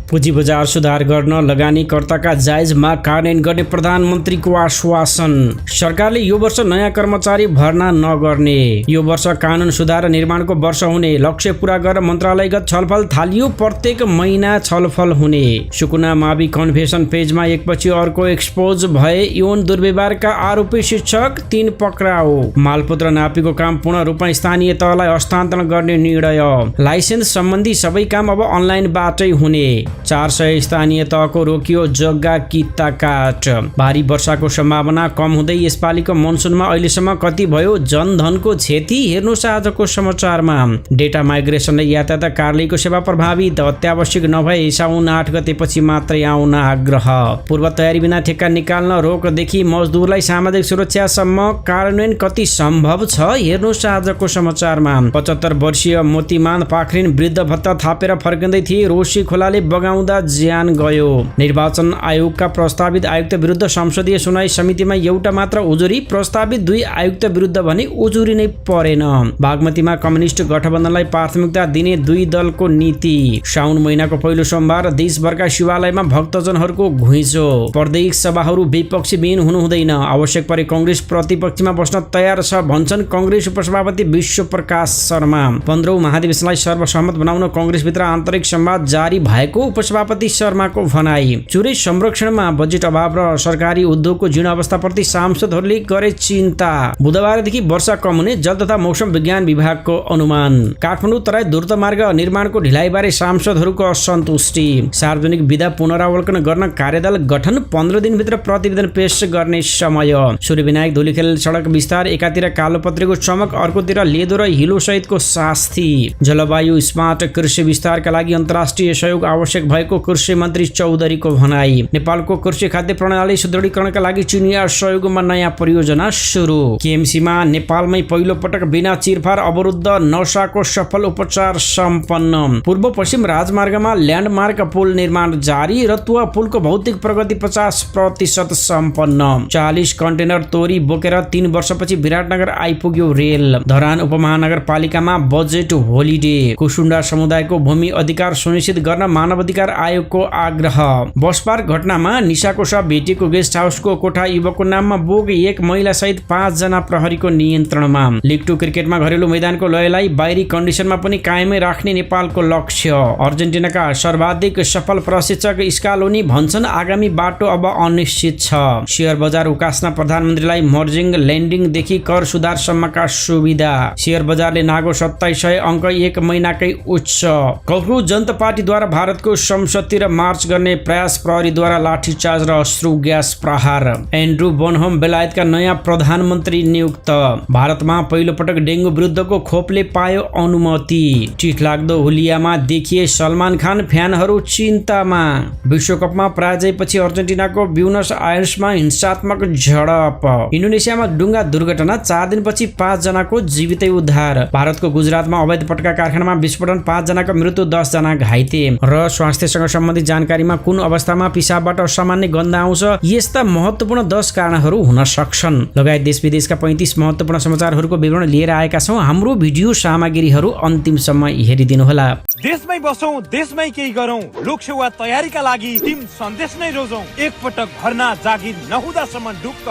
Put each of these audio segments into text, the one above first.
पुँजी बजार सुधार गर्न लगानीकर्ताका जायज माग कार्यान्वयन गर्ने प्रधानमन्त्रीको आश्वासन। सरकारले यो वर्ष नयाँ कर्मचारी भर्ना नगर्ने। यो वर्ष कानुन सुधार र निर्माणको वर्ष हुने लक्ष्य पूरा गरेर मन्त्रालयगत छलफल थालियो। प्रत्येक महिना छलफल हुने। सुकुना मावि कन्फेसन पेजमा एकपछि अर्को एक्सपोज भए यौन दुर्व्यवहारका आरोपी शिक्षक 3 पक्राउ। मालपोत्र नापीको काम पूर्ण रूपमा स्थानीय तहलाई हस्तान्तरण गर्ने निर्णय। लाइसेन्स सम्बन्धी सबै काम अब अनलाइनबाटै हुने। 400 स्थानीय तहको रोकियो जग्गा किता काट। भारी वर्षाको सम्भावना कम हुँदै यसपालिको मनसुनमा अहिलेसम्म कति भयो जनधनको क्षति, हेर्नुहोस् आजको समाचारमा। डेटा माइग्रेसनले यातायात कार्यालयको सेवा प्रभावित। अत्यावश्यक नभए साउन 8 गतेपछि मात्रै आउन आग्रह। पूर्व तयारी बिना ठेक्का निकाल्न रोकदेखि मजदुरलाई सामाजिक सुरक्षासम्म कार्यान्वयन कति सम्भव छ, हेर्नुहोस् आजको समाचारमा। 75 वर्षीय मोतीमान पाखरिन वृद्ध भत्ता थापेर फर्किँदै थिए। रोशी खोलाले बगाउँदा ज्यान गयो। निर्वाचन आयोगका प्रस्तावित आयुक्त विरुद्ध संसदीय सुनवाई समितिमा एउटा मात्र उजुरी। प्रस्तावित 2 आयुक्त विरुद्ध भने उजुरी नै परेन। बागमतीमा कम्युनिस्ट गठबन्धनलाई प्राथमिकता दिने 2 दलको नीति। साउन महिनाको पहिलो सोमबार देशभरका शिवालयमा भक्तजनहरूको घुइँचो। प्रदेश सभाहरू विपक्षी विहीन हुनु हुँदैन। आवश्यक परे कांग्रेस प्रतिपक्षमा बस्न तयार छ भन्छन् कांग्रेस उपसभापति विश्व प्रकाश शर्मा। 15औं महाधिवेशनलाई सर्वसम्मत बनाउन कांग्रेसभित्र आन्तरिक संवाद जारी भएको उपसभापति शर्माको भनाई। चुरे संरक्षणमा बजेट अभाव र सरकारी उद्योगको जीर्ण अवस्थाप्रति सांसदहरूले गरे चिन्ता। बुधबारदेखि वर्षा कम हुने जल तथा मौसम विज्ञान विभागको अनुमान। काठमाडौँ तराई द्रुत मार्ग निर्माणको ढिलाइबारे सांसदहरूको असन्तुष्टि। सार्वजनिक विधा पुनरावलोकन गर्न कार्यदल गठन, 15 दिनभित्र प्रतिवेदन पेश गर्ने समय। सूर्यविनायक धुलीखेल सडक विस्तार, एकातिर कालोपत्रेको चमक, अर्कोतिर लेदो र हिलो सहितको शास्ति। जलवायु स्मार्ट कृषि विस्तारका लागि अन्तर्राष्ट्रिय सहयोग आवश्यक भएको कृषि मन्त्री चौधरीको भनाई। नेपालको कृषि खाद्य प्रणाली सुदृढीकरणका लागि चिनिया सहयोगमा नयाँ परियोजना सुरु। केएमसीमा नेपालमै पहिलो पटक बिना चिरफार अवरुद्ध नसाको सफल उपचार सम्पन्न। पूर्व पश्चिम राजमार्गमा ल्यान्डमार्क पुल निर्माण जारी। रतुवा पुलको भौतिक प्रगति 50% सम्पन्न। 40 कन्टेनर तोरी बोकेर 3 वर्षपछि विराटनगर आइपुग्यो रेल। धरान उपमहानगरपालिकामा बजेट होलिडे। कुसुण्डा समुदायको भूमि अधिकार सुनिश्चित गर्न मानव अधिकार आयोगको आग्रह। बस पार्क घटनामा निशाको शव भेटिएको गेस्ट हाउसको कोठा युवकको नाममा बोग। 1 महिला सहित 5 जना प्रहरीको नियन्त्रणमा। लिग 2 क्रिकेटमा घरेलु मैदानको लयलाई बाहिरी कन्डिसनमा पनि कायमै राख्ने नेपालको लक्ष्य। अर्जेन्टिनाका सर्वाधिक सफल प्रशिक्षक स्कालोनी भन्छन् आगामी बाटो अब अनिश्चित छ। शेयर बजार उकास्न प्रधानमन्त्रीलाई मर्जिङ लेन्डिङदेखि कर सुधारसम्मका सुविधा। शेयर बजारले नागो 2700 अङ्क 1 महिनाकै उच्च। कङ्ग्रेस जनता पार्टीद्वारा भारतको संसदतिर मार्च गर्ने प्रयास, प्रहरीद्वारा लाठीचार्ज र अश्रु ग्यास प्रहार। एन्ड्रु बोनहोम बेलायतका नयाँ प्रधानमन्त्री नियुक्त। भारतमा पहिलो पटक डेङ्गु विरुद्धको खोपले पायो अनुमति। चिठलाग्दो हुलियामा देखिए सलमान खान, फ्यानहरू चिन्तामा। विश्वकपमा पराजयपछि अर्जेन्टिनाको ब्युनस आयर्समा हिंसात्मक झडप। इन्डोनेसियामा डुङ्गा दुर्घटना, 4 दिनपछि 5 जनाको जीवितै उद्धार। भारतको गुजरातमा अवैध पटका कारखानामा विस्फोटन, 5 जनाको मृत्यु, 10 जना घाइते। र स्वास्थ्यसँग सम्बन्धित जानकारीमा कुन अवस्थामा पिसाबबाट असामान्य गन्ध आउँछ, यस्ता महत्त्वपूर्ण 10 कारणहरू हुन सक्छन् लगायत देश विदेशका 35 महत्त्वपूर्ण समाचारहरूको विवरण लिएर आएका छौँ। हाम्रो भिडियो सामग्रीहरू अन्तिमसम्म हेरिदिनुहोला। देशमै बसौं, देशमै केही गरौं। लोकसेवा तयारीका लागि टिम सन्देश नै रोजौं। एक पटक भर्ना जागिर नहुँदासम्म ढुक्क।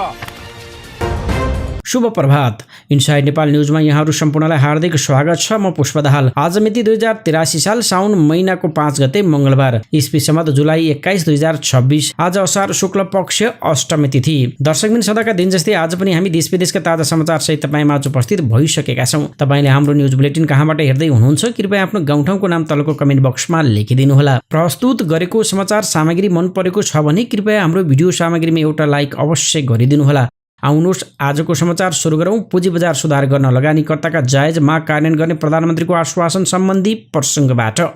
शुभ प्रभात। इनसाइड नेपाल न्युजमा यहाँहरू सम्पूर्णलाई हार्दिक स्वागत छ। म पुष्प दाहाल। आज मिति 2083 साल साउन महिनाको 5 गते मंगलबार, इस्वी सम्वत जुलाई 21, 2026। आज असार शुक्ल पक्ष अष्टमी तिथि। दर्शकबिन सदाका दिन जस्तै आज पनि हामी देश विदेशका ताजा समाचार सहित तपाईँमा उपस्थित भइसकेका छौँ। तपाईँले हाम्रो न्युज बुलेटिन कहाँबाट हेर्दै हुनुहुन्छ, कृपया आफ्नो गाउँठाउँको नाम तलको कमेन्ट बक्समा लेखिदिनुहोला। प्रस्तुत गरेको समाचार सामग्री मन परेको छ भने कृपया हाम्रो भिडियो सामग्रीमा एउटा लाइक अवश्य गरिदिनुहोला। आउनुहोस् आजको समाचार सुरु गरौँ। पुँजी बजार सुधार गर्न लगानीकर्ताका जायज माग कार्यान्वयन गर्ने प्रधानमन्त्रीको आश्वासन सम्बन्धी प्रसङ्गबाट।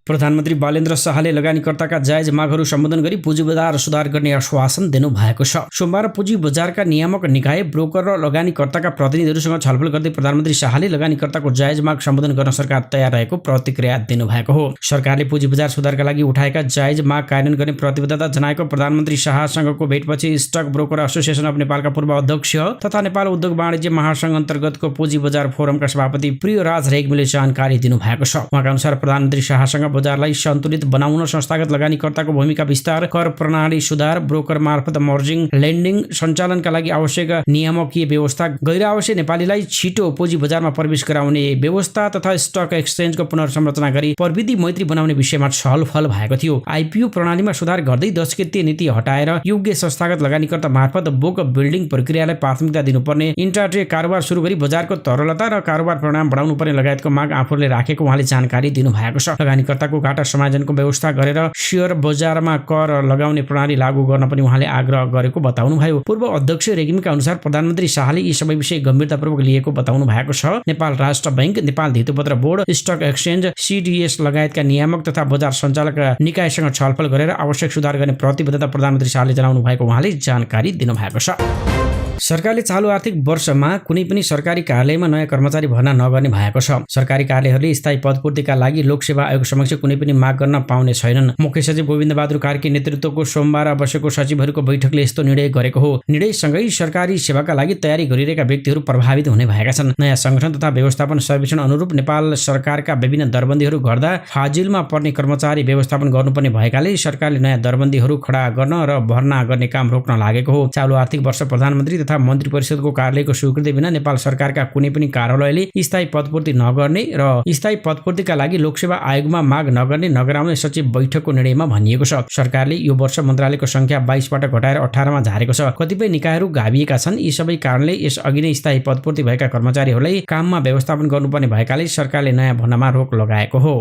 प्रधानमन्त्री बालेन्द्र शाहले लगानीकर्ताका जायज मागहरू सम्बोधन गरी पुँजी बजार सुधार गर्ने आश्वासन दिनुभएको छ। सोमबार पुँजी बजारका नियामक निकाय, ब्रोकर र लगानीकर्ताका प्रतिनिधिहरूसँग छलफल गर्दै प्रधानमन्त्री शाहले लगानीकर्ताको जायज माग सम्बोधन गर्न सरकार तयार रहेको प्रतिक्रिया दिनुभएको हो। सरकारले पुँजी बजार सुधारका लागि उठाएका जायज माग कार्यान्वयन गर्ने प्रतिबद्धता जनाएको प्रधानमन्त्री शाहसँगको भेटपछि स्टक ब्रोकर एसोसिएसन अफ नेपालका पूर्व अध्यक्ष तथा नेपाल उद्योग वाणिज्य महासंघ अन्तर्गतको पुँजी बजार फोरमका सभापति प्रियराज रेग्मीले जानकारी दिनुभएको छ। उहाँका अनुसार प्रधानमन्त्री शाहसँग बजारलाई सन्तुलित बनाउन संस्थागत लगानीकर्ताको भूमिका विस्तार, कर प्रणाली सुधार, ब्रोकर मार्फत मर्जिङ लेन्डिङ सञ्चालनका लागि आवश्यक नियामकीय व्यवस्था, गैर आवश्यक नेपालीलाई छिटो पुँजी बजारमा प्रवेश गराउने व्यवस्था तथा स्टक एक्सचेन्जको पुनर्संरचना गरी प्रविधि मैत्री बनाउने विषयमा छलफल भएको थियो। आइपिओ प्रणालीमा सुधार गर्दै 10 केती नीति हटाएर योग्य संस्थागत लगानीकर्ता मार्फत बुक बिल्डिङ प्रक्रियालाई प्राथमिकता दिनुपर्ने, इन्ट्राडे कारोबार सुरु गरी बजारको तरलता र कारोबार परिणाम बढाउनु पर्ने लगायतको माग आफूले राखेको उहाँले जानकारी दिनुभएको छ। लगानीकर्ताको घाटा समायोजनको व्यवस्था गरेर शेयर बजारमा कर लगाउने प्रणाली लागू गर्न पनि उहाँले आग्रह गरेको बताउनुभयो। पूर्व अध्यक्ष रेग्मीका अनुसार प्रधानमन्त्री शाहले यी सबै विषय गम्भीरतापूर्वक लिएको बताउनु भएको छ। नेपाल राष्ट्र बैंक, नेपाल धितोपत्र बोर्ड, स्टक एक्सचेन्ज, सीडीएस लगायतका नियामक तथा बजार सञ्चालक निकायसँग छलफल गरेर आवश्यक सुधार गर्ने प्रतिबद्धता प्रधानमन्त्री शाहले जनाउनु भएको उहाँले जानकारी दिनुभएको छ। सरकारले चालु आर्थिक वर्षमा कुनै पनि सरकारी कार्यालयमा नयाँ कर्मचारी भर्ना नगर्ने भएको छ। सरकारी कार्यालयहरूले स्थायी पदपूर्तिका लागि लोकसेवा आयोग समक्ष कुनै पनि माग गर्न पाउने छैनन्। मुख्य सचिव गोविन्द बहादुर कार्की नेतृत्वको सोमबार बसेको सचिवहरूको बैठकले यस्तो निर्णय गरेको हो। निर्णयसँगै सरकारी सेवाका लागि तयारी गरिरहेका व्यक्तिहरू प्रभावित हुने भएका छन्। नयाँ संगठन तथा व्यवस्थापन सर्वेक्षण अनुरूप नेपाल सरकारका विभिन्न दरबन्दीहरू गर्दा फाजिलमा पर्ने कर्मचारी व्यवस्थापन गर्नुपर्ने भएकाले सरकारले नयाँ दरबन्दीहरू खडा गर्न र भर्ना गर्ने काम रोक्न लागेको हो। चालु आर्थिक वर्ष प्रधानमन्त्री तथा मन्त्री परिषदको कार्यालयको स्वीकृति बिना नेपाल सरकारका कुनै पनि कार्यालयले स्थायी पदपूर्ति नगर्ने र स्थायी पदपूर्तिका लागि लोकसेवा आयोगमा माग नगर्ने नगराउने सचिव बैठकको निर्णयमा भनिएको छ। सरकारले यो वर्ष मन्त्रालयको संख्या 22 बाट घटाएर 18 मा झारेको छ। कतिपय निकायहरू गाभिएका छन्। यी सबै कारणले यस अघि नै स्थायी पदपूर्ति भएका कर्मचारीहरूलाई काममा व्यवस्थापन गर्नुपर्ने भएकाले सरकारले नयाँ भर्नामा रोक लगाएको हो।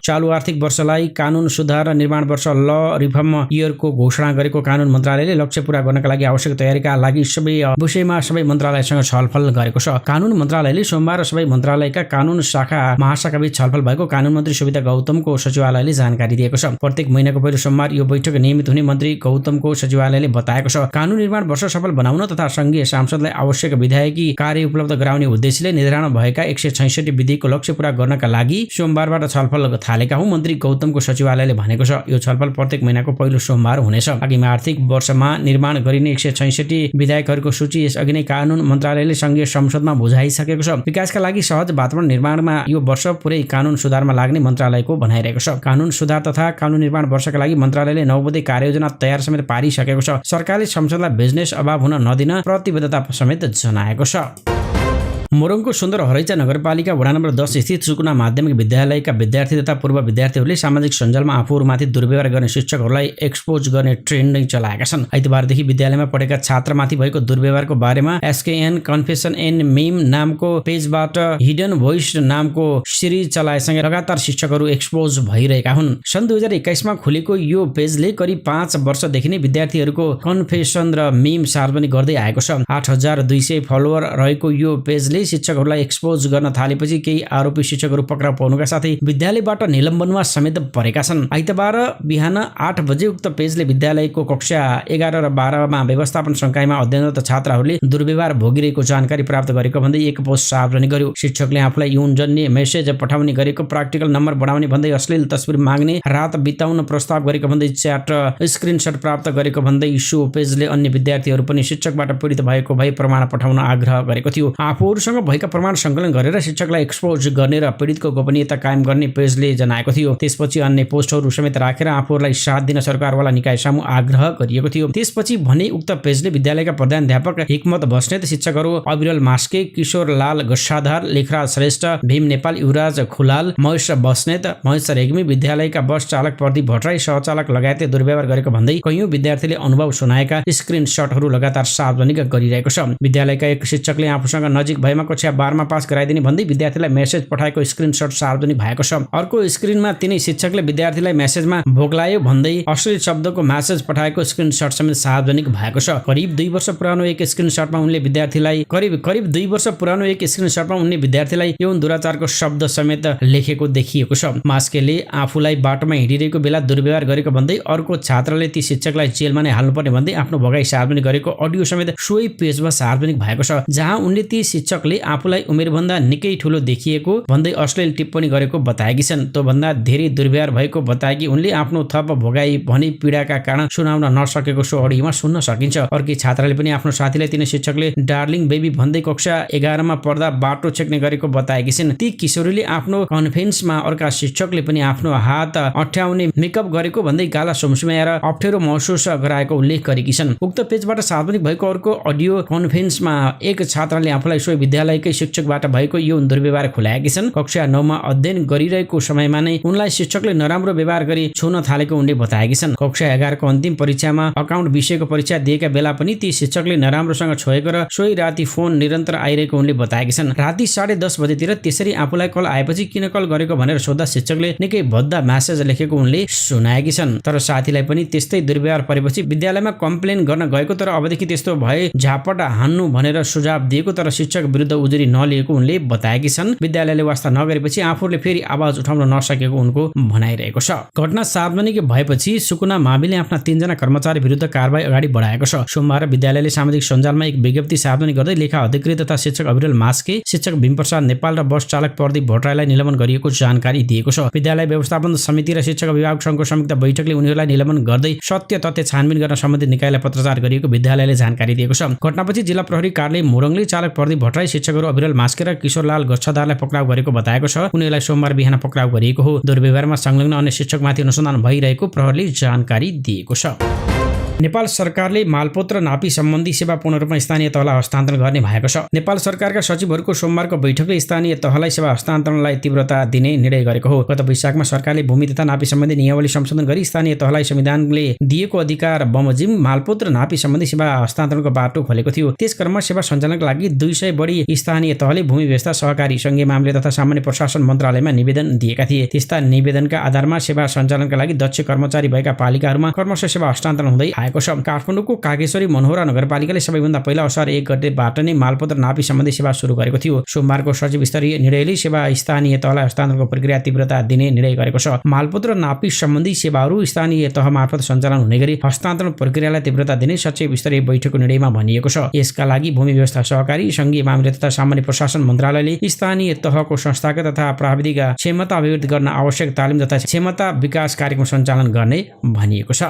चालु आर्थिक वर्षलाई कानुन सुधार र निर्माण वर्ष ल रिफर्म इयरको घोषणा गरेको कानुन मन्त्रालयले लक्ष्य पूरा गर्नका लागि आवश्यक तयारीका लागि सबै विषयमा सबै मन्त्रालयसँग छलफल गरेको छ। कानुन मन्त्रालयले सोमबार सबै मन्त्रालयका कानुन शाखा महाशाखाबीच छलफल भएको कानुन मन्त्री सुविधा गौतमको सचिवालयले जानकारी दिएको छ। प्रत्येक महिनाको पहिलो सोमबार यो बैठक नियमित हुने मन्त्री गौतमको सचिवालयले बताएको छ। कानुन निर्माण वर्ष सफल बनाउन तथा संघीय सांसदलाई आवश्यक विधायकी कार्य उपलब्ध गराउने उद्देश्यले निर्धारण भएका 166 विधिको लक्ष्य पूरा गर्नका लागि सोमबारबाट छलफल थालेका हुँ मन्त्री गौतमको सचिवालयले भनेको छ। यो छलफल प्रत्येक महिनाको पहिलो सोमबार हुनेछ। आगामी आर्थिक वर्षमा निर्माण गरिने 166 विधायकहरूको सूची यसअघि नै कानुन मन्त्रालयले संघीय संसदमा बुझाइसकेको छ। विकासका लागि सहज वातावरण निर्माणमा यो वर्ष पुरै कानुन सुधारमा लाग्ने मन्त्रालयको भनाइरहेको छ। कानुन सुधार तथा कानुन निर्माण वर्षका लागि मन्त्रालयले नवबुद्धि कार्ययोजना तयार समेत पारिसकेको छ। सरकारले संसदलाई बिजनेस अभाव हुन नदिन प्रतिबद्धता समेत जनाएको छ। मोरङको सुन्दर हरैचा नगरपालिका वडा नम्बर 10 स्थित सुकुना माध्यमिक विद्यालयका विद्यार्थी तथा पूर्व विद्यार्थीहरूले सामाजिक सञ्जालमा आफूहरूमाथि दुर्व्यवहार गर्ने शिक्षकहरूलाई एक्सपोज गर्ने ट्रेन्ड नै चलाएका छन्। आइतबारदेखि विद्यालयमा पढेका छात्रमाथि भएको दुर्व्यवहारको बारेमा एसकेएन कन्फेसन एन्ड मीम नामको पेजबाट हिडन भोइस नामको सिरिज चलाएसँगै लगातार शिक्षकहरू एक्सपोज भइरहेका हुन्। सन् 2021 मा खुलेको यो पेजले करिब 5 वर्षदेखि नै विद्यार्थीहरूको कन्फेसन र मीम सार्वजनिक गर्दै आएको छ। 8200 फलोअर रहेको यो पेजले शिक्षकहरूलाई एक्सपोज गर्न थालेपछि केही आरोपी शिक्षकहरू पक्राउ पर्नुका साथै विद्यालयबाट निलम्बनमा समेत परेका छन्। आइतबार बिहान 8 बजे उक्त पेजले विद्यालयको कक्षा 11 र 12 मा व्यवस्थापन संकायमा अध्ययनरत छात्राहरूले दुर्व्यवहार भोगिरहेको जानकारी प्राप्त गरेको भन्दै एक पोस्ट सार्वजनिक गर्यो। शिक्षकले आफूलाई यौनजन्य मेसेज पठाउने गरेको, प्राक्टिकल नम्बर बढाउने भन्दै अश्लील तस्बिर माग्ने, रात बिताउन प्रस्ताव गरेको भन्दै च्याट स्क्रिनशट प्राप्त गरेको भन्दै सो पेजले अन्य विद्यार्थीहरू पनि शिक्षकबाट पीडित भएको भई प्रमाण पठाउन आग्रह गरेको थियो। आफूहरूसँग भएका प्रमाण सङ्कलन गरेर शिक्षकलाई एक्सपोज गर्ने र पीडितको गोपनीयता कायम गर्ने पेजले जनाएको थियो। त्यसपछि अन्य पोस्टहरू समेत राखेर आफूहरूलाई साथ दिन सरकारवाला निकाय सामु आग्रह गरिएको थियो। त्यसपछि भने उक्त पेजले विद्यालयका प्रधानाध्यापक हिक्मत बस्नेत, शिक्षकहरू अविरल मास्के, किशोर लाल गस्साधार, लेखराज श्रेष्ठ, भीम नेपाल, युवराज खुलाल, महेश बस्नेत, महेश रेग्मी, विद्यालयका बस चालक प्रदीप भट्टराई, सहचालक लगायतले दुर्व्यवहार गरेको भन्दै कैयौं विद्यार्थीले अनुभव सुनाएका स्क्रिनशटहरू लगातार सार्वजनिक गरिरहेको छ। विद्यालयका एक शिक्षकले आफूसँग नजिक भएमा कक्षा 12 मा पास गराइदिने भन्दै विद्यार्थीलाई मेसेज पठाएको स्क्रिनशट सार्वजनिक भएको छ। अर्को स्क्रिनमा तिनै शिक्षकले विद्यार्थीलाई मेसेजमा भोग्लायो भन्दै अश्लील शब्दको मेसेज पठाएको स्क्रिनशट समेत सार्वजनिक भएको छ। करिब 2 वर्ष पुरानो एक स्क्रिनशटमा उनले विद्यार्थीलाई यौन दुराचारको शब्द समेत लेखेको देखिएको छ। मास्केले आफूलाई बाटोमा हिँडिरहेको बेला दुर्व्यवहार गरेको भन्दै अर्को छात्रले ती शिक्षकलाई जेलमा नै हाल्नुपर्ने भन्दै आफ्नो भगाई सार्वजनिक गरेको अडियो समेत सोही पेजमा सार्वजनिक भएको छ, जहाँ उनले ती शिक्षकले शिक्षकले आफूलाई उमेरभन्दा निकै ठूलो देखिएको भन्दै अश्लील टिप्पणी गरेको बताएकी छन्। त्यो भन्दा धेरै दुर्व्यवहार भएको बताएकी उनले आफ्नो थप भोगाई भनी पीडाका कारण सुनाउन नसकेको सो अडियोमा सुन्न सकिन्छ। अर्की छात्राले पनि आफ्नो साथीलाई तिनी शिक्षकले डार्लिङ बेबी भन्दै कक्षा 11 मा पढ्दा बाटो छेक्ने गरेको बताएकी छिन्। ती किशोरीले आफ्नो कन्फरेन्समा अर्का शिक्षकले पनि आफ्नो हात अठ्याउने मेकअप गरेको भन्दै गाला सुमसुम्याएर अप्ठ्यारो महसुस गराएको उल्लेख गरेकी छन्। उक्त पेजबाट सार्वजनिक भएको अर्को अडियो कन्फरेन्समा एक छात्राले आफूलाई सोही विद्यालयकै शिक्षकबाट भएको यो दुर्व्यवहार खुलाएकी छन्। कक्षा 9 मा अध्ययन गरिरहेको समयमा नै उनलाई शिक्षकले नराम्रो व्यवहार गरी छुन थालेको उनले बताएकी छन्। कक्षा 11 को अन्तिम परीक्षामा अकाउन्ट विषयको परीक्षा दिएका बेला पनि ती शिक्षकले नराम्रोसँग छोएको र सोही राति फोन निरन्तर आइरहेको उनले बताएकी छन्। राति 10:30 बजेतिर त्यसरी आफूलाई कल आएपछि किन कल गरेको भनेर सोध्दा शिक्षकले निकै भद्दा म्यासेज लेखेको उनले सुनाएकी छन्। तर साथीलाई पनि त्यस्तै दुर्व्यवहार परेपछि विद्यालयमा कम्प्लेन गर्न गएको तर अबदेखि त्यस्तो भए झापट हान्नु भनेर सुझाव दिएको तर शिक्षक विरुद्ध उजुरी नलिएको उनले बताएकी छन्। विद्यालयले वास्ता नगरेपछि आफूले फेरि आवाज उठाउन नसकेको उनको भनाइरहेको छ। घटना सार्वजनिक भएपछि सुकुना माविले आफ्ना 3 जना कर्मचारी विरुद्ध कारबाही अगाडि बढाएको छ। सोमबार विद्यालयले सामाजिक सञ्जालमा एक विज्ञप्ति सार्वजनिक गर्दै लेखा अधिकृत तथा शिक्षक अविरल मास्के, शिक्षक भीमप्रसाद नेपाल र बस चालक प्रदीप भट्टराईलाई निलम्बन गरिएको जानकारी दिएको छ। विद्यालय व्यवस्थापन समिति र शिक्षक विभाग संघको संयुक्त बैठकले उनीहरूलाई निलम्बन गर्दै सत्य तथ्य छानबिन गर्न सम्बन्धित निकायलाई पत्रचार गरिएको विद्यालयले जानकारी दिएको छ। घटनापछि जिल्ला प्रहरी कार्यालय मोरङले चालक प्रदीप भट्टराई, शिक्षकहरू अविरल मास्के र किशोरलाल गच्छदारलाई पक्राउ गरेको बताएको छ। उनीहरूलाई सोमबार बिहान पक्राउ गरिएको हो। दुर्व्यवहारमा संलग्न अन्य शिक्षकमाथि अनुसन्धान भइरहेको प्रहरीले जानकारी दिएको छ। नेपाल सरकारले मालपोत र नापी सम्बन्धी सेवा पूर्ण रूपमा स्थानीय तहलाई हस्तान्तरण गर्ने भएको छ। नेपाल सरकारका सचिवहरूको सोमबारको बैठकले स्थानीय तहलाई सेवा हस्तान्तरणलाई तीव्रता दिने निर्णय गरेको हो। गत वैशाखमा सरकारले भूमि तथा नापी सम्बन्धी नियमावली संशोधन गरी स्थानीय तहलाई संविधानले दिएको अधिकार बमोजिम मालपोत र नापी सम्बन्धी सेवा हस्तान्तरणको बाटो खोलेको थियो। त्यसक्रममा सेवा सञ्चालनका लागि 200 बढी स्थानीय तहले भूमि व्यवस्था, सहकारी, संघीय मामला तथा सामान्य प्रशासन मन्त्रालयमा निवेदन दिएका थिए। त्यस्ता निवेदनका आधारमा सेवा सञ्चालनका लागि दक्ष कर्मचारी भएका पालिकाहरूमा क्रमशः सेवा हस्तान्तरण हुँदै आएको छ। काठमाडौँको कागेश्वरी मनोहरा नगरपालिकाले सबैभन्दा पहिला असार 1 गतेबाट नै मालपोत र नापी सम्बन्धी सेवा सुरु गरेको थियो। सोमबारको सचिव स्तरीय निर्णयले सेवा स्थानीय तहलाई हस्तान्तरणको प्रक्रिया तीव्रता दिने निर्णय गरेको छ। मालपोत र नापी सम्बन्धी सेवाहरू स्थानीय तह मार्फत सञ्चालन हुने गरी हस्तान्तरण प्रक्रियालाई तीव्रता दिने सचिव स्तरीय बैठकको निर्णयमा भनिएको छ। यसका लागि भूमि व्यवस्था, सहकारी, संघीय मामला तथा सामान्य प्रशासन मन्त्रालयले स्थानीय तहको संस्थागत तथा प्राविधिक क्षमता अभिवृद्धि गर्न आवश्यक तालिम तथा क्षमता विकास कार्यक्रम सञ्चालन गर्ने भनिएको छ।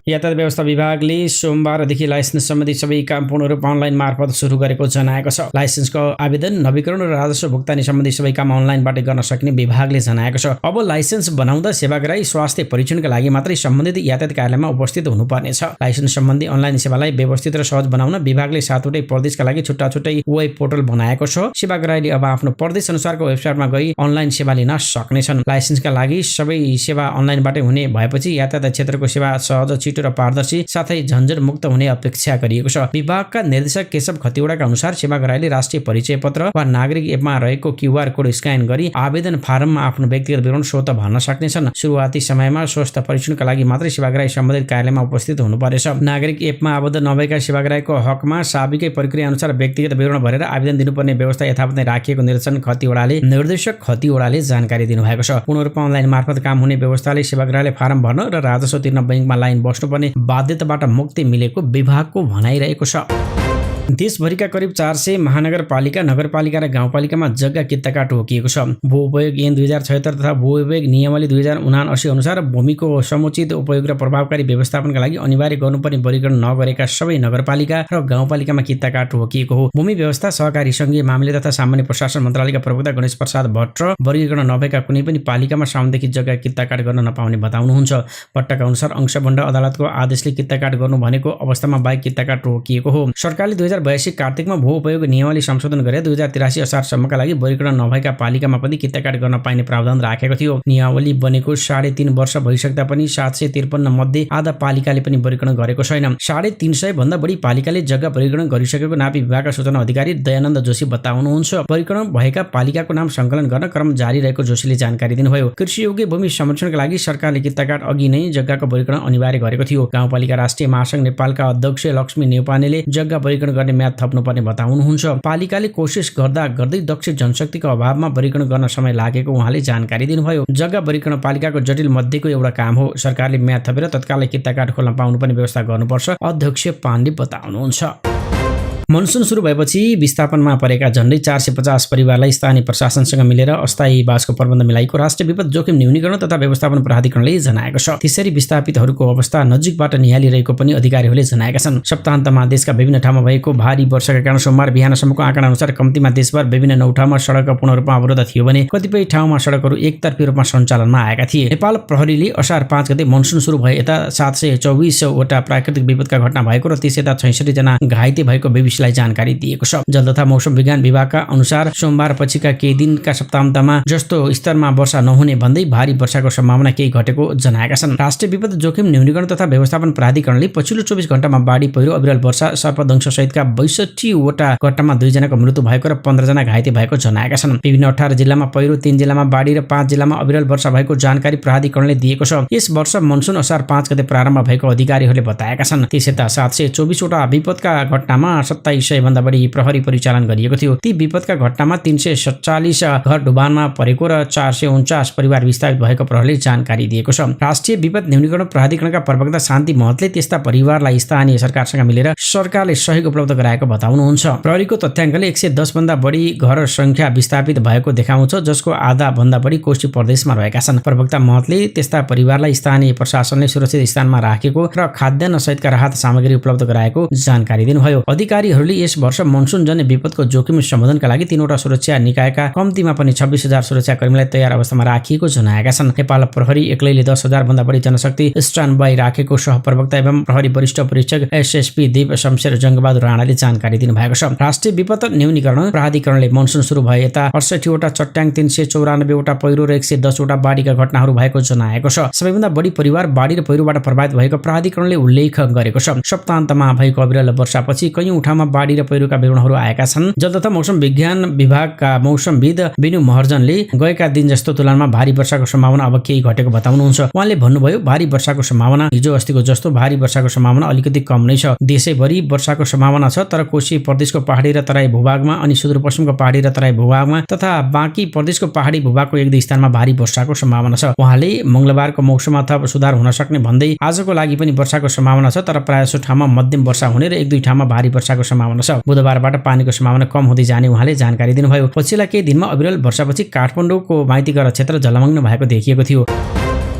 यातायात व्यवस्था विभागले सोमबारदेखि लाइसेन्स सम्बन्धी सबै काम पूर्ण रूपमा अनलाइन मार्फत सुरु गरेको जनाएको छ। लाइसेन्सको आवेदन, नवीकरण र राजस्व भुक्तानी सम्बन्धी सबै काम अनलाइनबाट गर्न सकिने विभागले जनाएको छ। अब लाइसेन्स बनाउँदा सेवाग्राही स्वास्थ्य परीक्षणका लागि मात्रै सम्बन्धित यातायात कार्यालयमा उपस्थित हुनुपर्नेछ। लाइसेन्स सम्बन्धी अनलाइन सेवालाई व्यवस्थित र सहज बनाउन विभागले 7वटै प्रदेशका लागि छुट्टा-छुट्टै वेब पोर्टल बनाएको छ। सेवाग्राहीले अब आफ्नो प्रदेश अनुसारको वेबसाइटमा गई अनलाइन सेवा लिन सक्नेछन्। लाइसेन्सका लागि सबै सेवा अनलाइनबाटै हुने भएपछि यातायात क्षेत्रको सेवा सहज, छिटो र पारदर्शी साथै झन्झट मुक्त हुने अपेक्षा गरिएको छ। विभागका निर्देशक केशव खतिवडाका अनुसार सेवाग्राहीले राष्ट्रिय परिचय पत्र वा नागरिक एपमा रहेको QR कोड स्क्यान गरी आवेदन फारममा आफ्नो व्यक्तिगत विवरण स्वतः भर्न सक्नेछन्। सुरुवाती समयमा स्वास्थ्य परीक्षणका लागि मात्रै सेवाग्राही सम्बन्धित कार्यालयमा उपस्थित हुनुपर्नेछ। नागरिक एपमा आबद्ध नभएका सेवाग्राहीको हकमा साबिकै प्रक्रिया अनुसार व्यक्तिगत विवरण भरेर आवेदन दिनुपर्ने व्यवस्था यथावत नै राखिएको निर्देशक खतिवडाले जानकारी दिनुभएको छ। पूर्ण रूपमा अनलाइन मार्फत काम हुने व्यवस्थाले सेवाग्राहीले फारम भर्न र राजस्व तिर्न बैंकमा लाइन बस्नुपर्ने बाध्यताबाट मुक्ति मिलेको विभागको भनाइरहेको छ। देशभरिका करिब 400 महानगरपालिका, नगरपालिका र गाउँपालिकामा जग्गा कित्ताका टोकिएको छ। भू-उपयोग ऐन 2076 तथा भू-उपयोग नियमावली 2079 अनुसार भूमिको समुचित उपयोग र प्रभावकारी व्यवस्थापनका लागि अनिवार्य गर्नुपर्ने वर्गीकरण नगरेका सबै नगरपालिका र गाउँपालिकामा कित्ताका टोकिएको हो। भूमि व्यवस्था, सहकारी, संघीय मामला तथा सामान्य प्रशासन मन्त्रालयका प्रवक्ता गणेश प्रसाद भट्ट वर्गीकरण नभएका कुनै पनि पालिकामा साउनदेखि जग्गा कित्ताकाट गर्न नपाउने बताउनुहुन्छ। भट्टका अनुसार अंशबन्ध अदालतको आदेशले कित्ताकाट गर्नु भनेको अवस्थामा बाहेक कित्ताकाट टोकिएको हो। सरकारले 2082 कार्तिकमा भू उपयोग नियमावली संशोधन गरे 2083 असारसम्मका लागि वर्गीकरण नभएका पालिकामा पनि कित्ताकाट गर्न पाइने प्रावधान राखेको थियो। नियमावली बनेको 3.5 वर्ष भइसक्दा पनि 753 मध्ये आधा पालिकाले पनि वर्गीकरण गरेको छैन। 350 भन्दा बढी पालिकाले जग्गा वर्गीकरण गरिसकेको नापी विभागका सूचना अधिकारी दयानन्द जोशी बताउनुहुन्छ। वर्गीकरण भएका पालिकाको नाम संकलन गर्न क्रम जारी रहेको जोशीले जानकारी दिनुभयो। कृषियोग्य भूमि संरक्षणका लागि सरकारले कित्ताकाट अघि नै जग्गाको वर्गीकरण अनिवार्य गरेको थियो। गाउँपालिका राष्ट्रिय महासंघ नेपालका अध्यक्ष लक्ष्मी नेउपानेले जग्गा वर्गीकरण गर्ने म्याद थप्नुपर्ने बताउनुहुन्छ। पालिकाले कोसिस गर्दा गर्दै दक्ष जनशक्तिको अभावमा वर्गीकरण गर्न समय लागेको उहाँले जानकारी दिनुभयो। जग्गा वर्गीकरण पालिकाको जटिल मध्येको एउटा काम हो। सरकारले म्याद थपेर तत्कालै कित्ताकाट खोल्न पाउनुपर्ने व्यवस्था गर्नुपर्छ, अध्यक्ष पाण्डे बताउनुहुन्छ। मनसुन सुरु भएपछि विस्थापनमा परेका झण्डै 450 परिवारलाई स्थानीय प्रशासनसँग मिलेर अस्थायी बासको प्रबन्ध मिलाएको राष्ट्रिय विपद जोखिम न्यूनीकरण तथा व्यवस्थापन प्राधिकरणले जनाएको छ। त्यसरी विस्थापितहरूको अवस्था नजिकबाट निहालिरहेको पनि अधिकारीहरूले जनाएका छन्। सप्ताहन्तमा देशका विभिन्न ठाउँमा भएको भारी वर्षाका कारण सोमबार बिहानसम्मको आँकडा अनुसार कम्तीमा देशभर विभिन्न 9 ठाउँमा सडक पूर्ण रूपमा अवरुद्ध थियो भने कतिपय ठाउँमा सडकहरू एकतर्फी रूपमा सञ्चालनमा आएका थिए। नेपाल प्रहरीले असार 5 गते मनसुन सुरु भए यता 724 वटा प्राकृतिक विपदका घटना भएको र 30 यता 66 जना घाइते भएको बीबीसीलाई जानकारी दिएको छ। जल तथा मौसम विज्ञान विभागका अनुसार सोमबार पछिका केही दिनका सप्ताहन्तमा जस्तो स्तरमा वर्षा नहुने भन्दै भारी वर्षाको सम्भावना केही घटेको जनाएका छन्। राष्ट्रिय विपद जोखिम न्यूनीकरण तथा व्यवस्थापन प्राधिकरणले पछिल्लो 24 घण्टामा बाढी पहिरो अविरल वर्षा सर्पदंश सहितका 62 वटा घटनामा 2 जनाको मृत्यु भएको र 15 जना घाइते भएको जनाएका छन्। विभिन्न 18 जिल्लामा पहिरो, 3 जिल्लामा बाढी र 5 जिल्लामा अविरल वर्षा भएको जानकारी प्राधिकरणले दिएको छ। यस वर्ष मनसुन असार 5 गते प्रारम्भ भएको अधिकारीहरूले बताएका छन्। त्यसयता 724 वटा विपदका घटनामा 2700 भन्दा बढी प्रहरी परिचालन गरिएको थियो। ती विपदका घटनामा 347 घर डुबानमा परेको र 449 परिवार विस्थापित भएको प्रहरीले जानकारी दिएको छ। राष्ट्रिय विपद न्यूनीकरण प्राधिकरणका प्रवक्ता शान्ति महतले त्यस्ता परिवारलाई स्थानीय सरकारसँग मिलेर सरकारले सहयोग उपलब्ध गराएको बताउनुहुन्छ। प्रहरीको तथ्याङ्कले 110 भन्दा बढी घर संख्या विस्थापित भएको देखाउँछ, जसको आधा भन्दा बढी कोशी प्रदेशमा रहेका छन्। प्रवक्ता महतले त्यस्ता परिवारलाई स्थानीय प्रशासनले सुरक्षित स्थानमा राखेको र खाद्यान्न सहितका राहत सामग्री उपलब्ध गराएको जानकारी दिनुभयो। अधिकारीहरूले यस वर्ष मनसुन जन्य विपदको जोखिम सम्बोधनका लागि 3 वटा सुरक्षा निकायका कम्तीमा पनि 26,000 सुरक्षाकर्मीलाई तयार अवस्थामा राखिएको जनाएका छन्। नेपाल प्रहरी एक्लैले 10,000 भन्दा बढी जनशक्ति स्ट्यान्ड बाई राखेको सहप्रवक्ता एवं प्रहरी वरिष्ठ परीक्षक एसएसपी देव शमशेर जङ्गबहादुर राणाले जानकारी दिनुभएको छ। राष्ट्रिय विपद न्यूनीकरण प्राधिकरणले मनसुन सुरु भए यता 68 वटा चट्याङ, 394 वटा पहिरो र 110 वटा बाढीका घटनाहरू भएको जनाएको छ। सबैभन्दा बढी परिवार बाढी र पहिरोबाट प्रभावित भएको प्राधिकरणले उल्लेख गरेको छ। सप्ताहन्तमा भएको अविरल वर्षापछि कैयौं ठाउँमा बाढी र पहिरोका विवरणहरू आएका छन्। जल तथा मौसम विज्ञान विभागका मौसमविद बिनु महर्जनले गएका दिन जस्तो तुलनामा भारी वर्षाको सम्भावना अब केही घटेको बताउनुहुन्छ। उहाँले भन्नुभयो, भारी वर्षाको सम्भावना हिजो अस्तिको जस्तो भारी वर्षाको सम्भावना अलिकति कम नै छ। देशैभरि वर्षाको सम्भावना छ, तर कोशी प्रदेशको पहाडी र तराई भूभागमा अनि सुदूरपश्चिमको पहाडी र तराई भूभागमा तथा बाँकी प्रदेशको पहाडी भूभागको 1-2 स्थानमा भारी वर्षाको सम्भावना छ। उहाँले मंगलबारको मौसममा थप सुधार हुन सक्ने भन्दै आजको लागि पनि वर्षाको सम्भावना छ, तर प्रायः ठाउँमा मध्यम वर्षा हुने र 1-2 ठाउँमा भारी वर्षाको सम्भावना छ। बुधबारबाट पानीको सम्भावना कम हुँदै जाने उहाँले जानकारी दिनुभयो। पछिल्ला केही दिनमा अविरल वर्षापछि काठमाडौँको माइतीघर क्षेत्र जलमग्न भएको देखिएको थियो।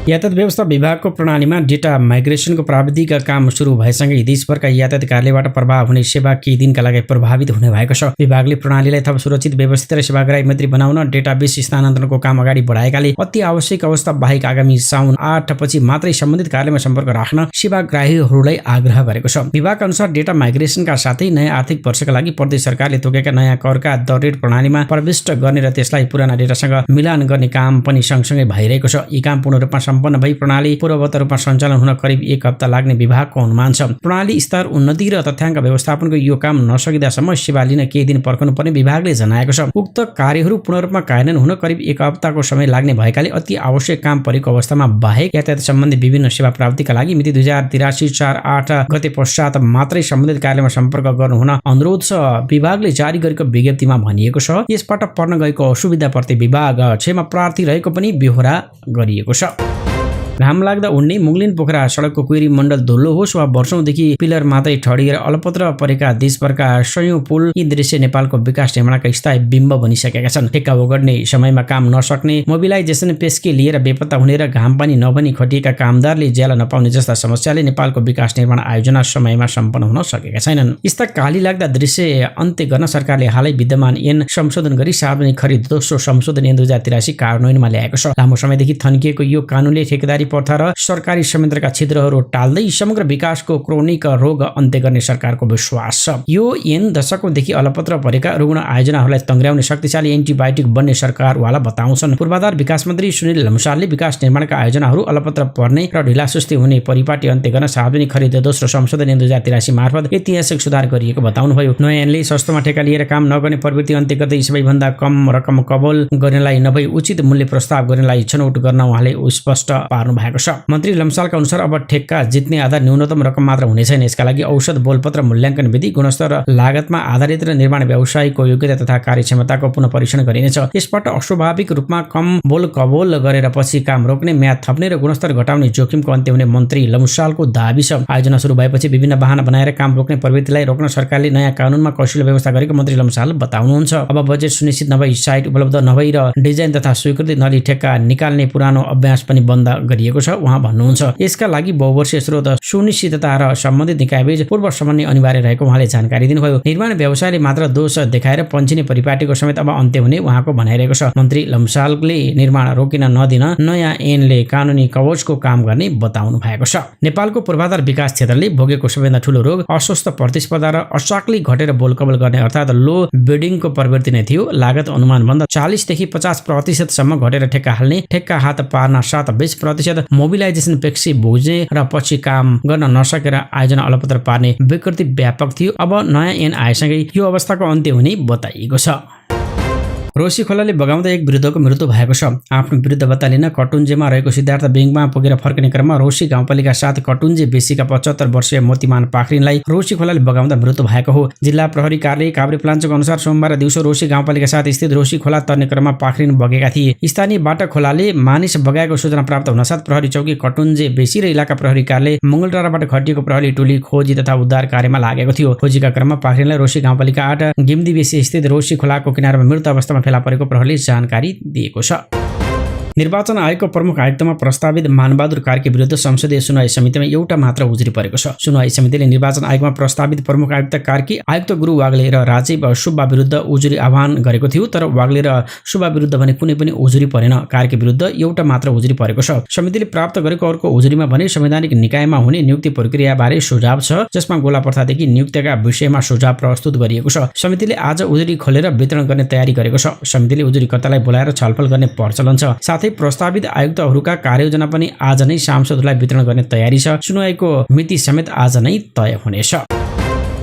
यातायात व्यवस्था विभागको प्रणालीमा डेटा माइग्रेसनको प्राविधिक काम सुरु भएसँगै देशभरका यातायात कार्यबाट प्रभाव हुने सेवा केही दिनका लागि प्रभावित हुने भएको छ। विभागले प्रणालीलाई थप सुरक्षित, व्यवस्थित र सेवाग्राही मैत्री बनाउन डेटाबेस स्थानान्तरणको काम अगाडि बढाएकाले अति आवश्यक अवस्था बाहेक आगामी साउन 8 पछि मात्रै सम्बन्धित कार्यालयमा सम्पर्क राख्न सेवाग्राहीहरूलाई आग्रह गरेको छ। विभागका अनुसार डेटा माइग्रेसनका साथै नयाँ आर्थिक वर्षका लागि प्रदेश सरकारले तोकेका नयाँ करका दर रेट प्रणालीमा प्रविष्ट गर्ने र त्यसलाई पुराना डेटासँग मिलान गर्ने काम पनि सँगसँगै भइरहेको छ। यी काम पूर्ण रूपमा सम्पन्न भई प्रणाली पूर्ववत रूपमा सञ्चालन हुन करिब 1 हप्ता लाग्ने विभागको अनुमान छ। प्रणाली स्तर उन्नति र तथ्याङ्क व्यवस्थापनको यो काम नसकिदासम्म सेवा लिन केही दिन पर्खनुपर्ने विभागले जनाएको छ। उक्त कार्यहरू पूर्ण रूपमा कार्यान्वयन हुन करिब 1 हप्ताको समय लाग्ने भएकाले अति आवश्यक काम परेको अवस्थामा बाहेक यातायात सम्बन्धी विभिन्न सेवा प्राप्तिका लागि मिति 2083 4/8 गते पश्चात मात्रै सम्बन्धित कार्यालयमा सम्पर्क गर्नुहुन अनुरोध छ। विभागले जारी गरेको विज्ञप्तिमा भनिएको छ, यसपटक पर्न गएको असुविधाप्रति विभाग क्षमा प्रार्थी रहेको पनि बेहोरा गरिएको छ। घाम लाग्दा उड्ने मुगलिन पोखरा सडकको क्वेरी मण्डल धुलो होस् वा वर्षौंदेखि पिलर मात्रै ठडिएर अलपत्र परेका देशभरका सयौं पुल, यी दृश्य नेपालको विकास निर्माणका स्थायी बिम्ब बनिसकेका छन्। ठेक्का ओगड्ने, समयमा काम नसक्ने, मोबिलाइजेसन पेस्के लिएर बेपत्ता हुने र घाम पानी नभनी खटिएका कामदारले ज्याला नपाउने जस्ता समस्याले नेपालको विकास निर्माण आयोजना समयमा सम्पन्न हुन सकेका छैनन्। यस्ता काली लाग्दा दृश्य अन्त्य गर्न सरकारले हालै विद्यमान ऐन संशोधन गरी सार्वजनिक खरिद दोस्रो संशोधन ऐन 2083 कार्यान्वयनमा ल्याएको छ। लामो समयदेखि थन्किएको यो कानूनले ठेकेदारी प्रथा र सरकारी संयन्त्रका छिद्रहरू टाल्दै समग्र विकासको क्रोनिक रोग अन्त्य गर्ने सरकारको विश्वास छ। यो ऐन दशकौंदेखि अलपत्र परेका रुग्ण आयोजनाहरूलाई तङ्ग्र्याउने शक्तिशाली एन्टिबायोटिक बन्ने सरकारवाला बताउँछन्। पूर्वाधार विकास मन्त्री सुनिल लम्सालले विकास निर्माणका आयोजनाहरू अलपत्र पर्ने र ढिलासुस्ती हुने परिपाटी अन्त्य गर्न सार्वजनिक खरिद दोस्रो संशोधन ऐन 2083 मार्फत ऐतिहासिक सुधार गरिएको बताउनुभयो। नयाँ ऐनले सस्तोमा ठेका लिएर काम नगर्ने प्रवृत्ति अन्त्य गर्दै सबैभन्दा कम रकम कबोल गर्नेलाई नभई उचित मूल्य प्रस्ताव गर्नेलाई छनौट गर्न उहाँले स्पष्ट पार्नु भएको छ। मन्त्री लम्सालका अनुसार अब ठेक्का जित्ने आधार न्यूनतम रकम मात्र हुने छैन। यसका लागि औसत बोलपत्र मूल्याङ्कन विधि, गुणस्तर र लागतमा आधारित र निर्माण व्यवसायको योग्यता तथा कार्यक्षमताको पुनः परीक्षण गरिनेछ। यसबाट अस्वाभाविक रूपमा कम बोल कबोल गरेर पछि काम रोक्ने, म्याद थप्ने र गुणस्तर घटाउने जोखिमको अन्त्य हुने मन्त्री लम्सालको दाबी छ। आयोजना सुरु भएपछि विभिन्न बहाना बनाएर काम रोक्ने प्रवृत्तिलाई रोक्न सरकारले नयाँ कानूनमा कौशल व्यवस्था गरेको मन्त्री लम्साल बताउनुहुन्छ। अब बजेट सुनिश्चित नभई, साइट उपलब्ध नभई र डिजाइन तथा स्वीकृति नलिई ठेक्का निकाल्ने पुरानो अभ्यास पनि बन्द गरिएको छ उहाँ भन्नुहुन्छ। यसका लागि बहुवर्षीय स्रोत, सुनिश्चितता र सम्बन्धित निकायबीच पूर्व समन्वय अनिवार्य रहेको उहाँले जानकारी दिनुभयो। निर्माण व्यवसायले मात्र दोष देखाएर पञ्चिने परिपाटीको समेत अब अन्त्य हुने उहाँको भनाइरहेको छ। मन्त्री लम्सालले निर्माण रोकिन नदिन नयाँ ऐनले कानुनी कवचको काम गर्ने बताउनु भएको छ। नेपालको पूर्वाधार विकास क्षेत्रले भोगेको सबैभन्दा ठूलो रोग अस्वस्थ प्रतिस्पर्धा र अचाकली घटेर बोलकबल गर्ने अर्थात् लो बिडिङको प्रवृत्ति नै थियो। लागत अनुमानभन्दा 40 देखि 50% सम्म घटेर ठेक्का हाल्ने, ठेक्का हात पार्न साथ 20% मोबिलाइजेसन पेक्सी बुझ्ने र पछि काम गर्न नसकेर आयोजना अलपत्र पार्ने विकृति व्यापक थियो। अब नयाँ ऐन आएसँगै यो अवस्थाको अन्त्य हुने बताइएको छ। रोशी खोलाले बगाउँदा एक वृद्धको मृत्यु भएको छ। आफ्नो विरुद्ध बत्ता लिन कटुन्जेमा रहेको सिद्धार्थ ब्याङ्कमा पुगेर फर्किने क्रममा रोशी गाउँपालिका 7 कटुन्जे बेसीका 75 वर्षीय मोतीमान पाखरिनलाई रोशी खोलाले बगाउँदा मृत्यु भएको हो। जिल्ला प्रहरी कार्यालय काभ्रेपलाञ्चोको अनुसार सोमबार दिउँसो रोशी गाउँपालिका 7 स्थित रोशी खोला तर्ने क्रममा पाखरिन बगेका थिए। स्थानीयबाट खोलाले मानिस बगाएको सूचना प्राप्त हुनसाथ प्रहरी चौकी कटुन्जे बेसी र इलाका प्रहरी कार्यालय मङ्गलटाराबाट खटिएको प्रहरी टोली खोजी तथा उद्धार कार्यमा लागेको थियो। खोजीका क्रममा पाखरिनलाई रोशी गाउँपालिका 8 गिम्दी बेसी स्थित रोशी खोलाको किनारमा मृत अवस्थामा फेला परेको प्रहरीले जानकारी दिएको छ। निर्वाचन आयोगको प्रमुख आयुक्तमा प्रस्तावित मानबहादुर कार्की विरुद्ध संसदीय सुनवाई समितिमा एउटा मात्र उजुरी परेको छ। सुनवाई समितिले निर्वाचन आयोगमा प्रस्तावित प्रमुख आयुक्त कार्की, आयुक्त गुरु वाग्ले र राजीव सुब्बा विरुद्ध उजुरी आह्वान गरेको थियो, तर वाग्ले र सुब्बा विरुद्ध भने कुनै पनि उजुरी परेन। कार्की विरुद्ध एउटा मात्र उजुरी परेको छ। समितिले प्राप्त गरेको अर्को उजुरीमा भने संवैधानिक निकायमा हुने नियुक्ति प्रक्रियाबारे सुझाव छ, जसमा गोलाप्रथादेखि नियुक्तिका विषयमा सुझाव प्रस्तुत गरिएको छ। समितिले आज उजुरी खोलेर वितरण गर्ने तयारी गरेको छ। समितिले उजुरीकर्तालाई बोलाएर छलफल गर्ने प्रचलन छ। साथै प्रस्तावित आयुक्तहरूका कार्ययोजना पनि आज नै सांसदहरूलाई वितरण गर्ने तयारी छ। सुनवाईको मिति समेत आज नै तय हुनेछ।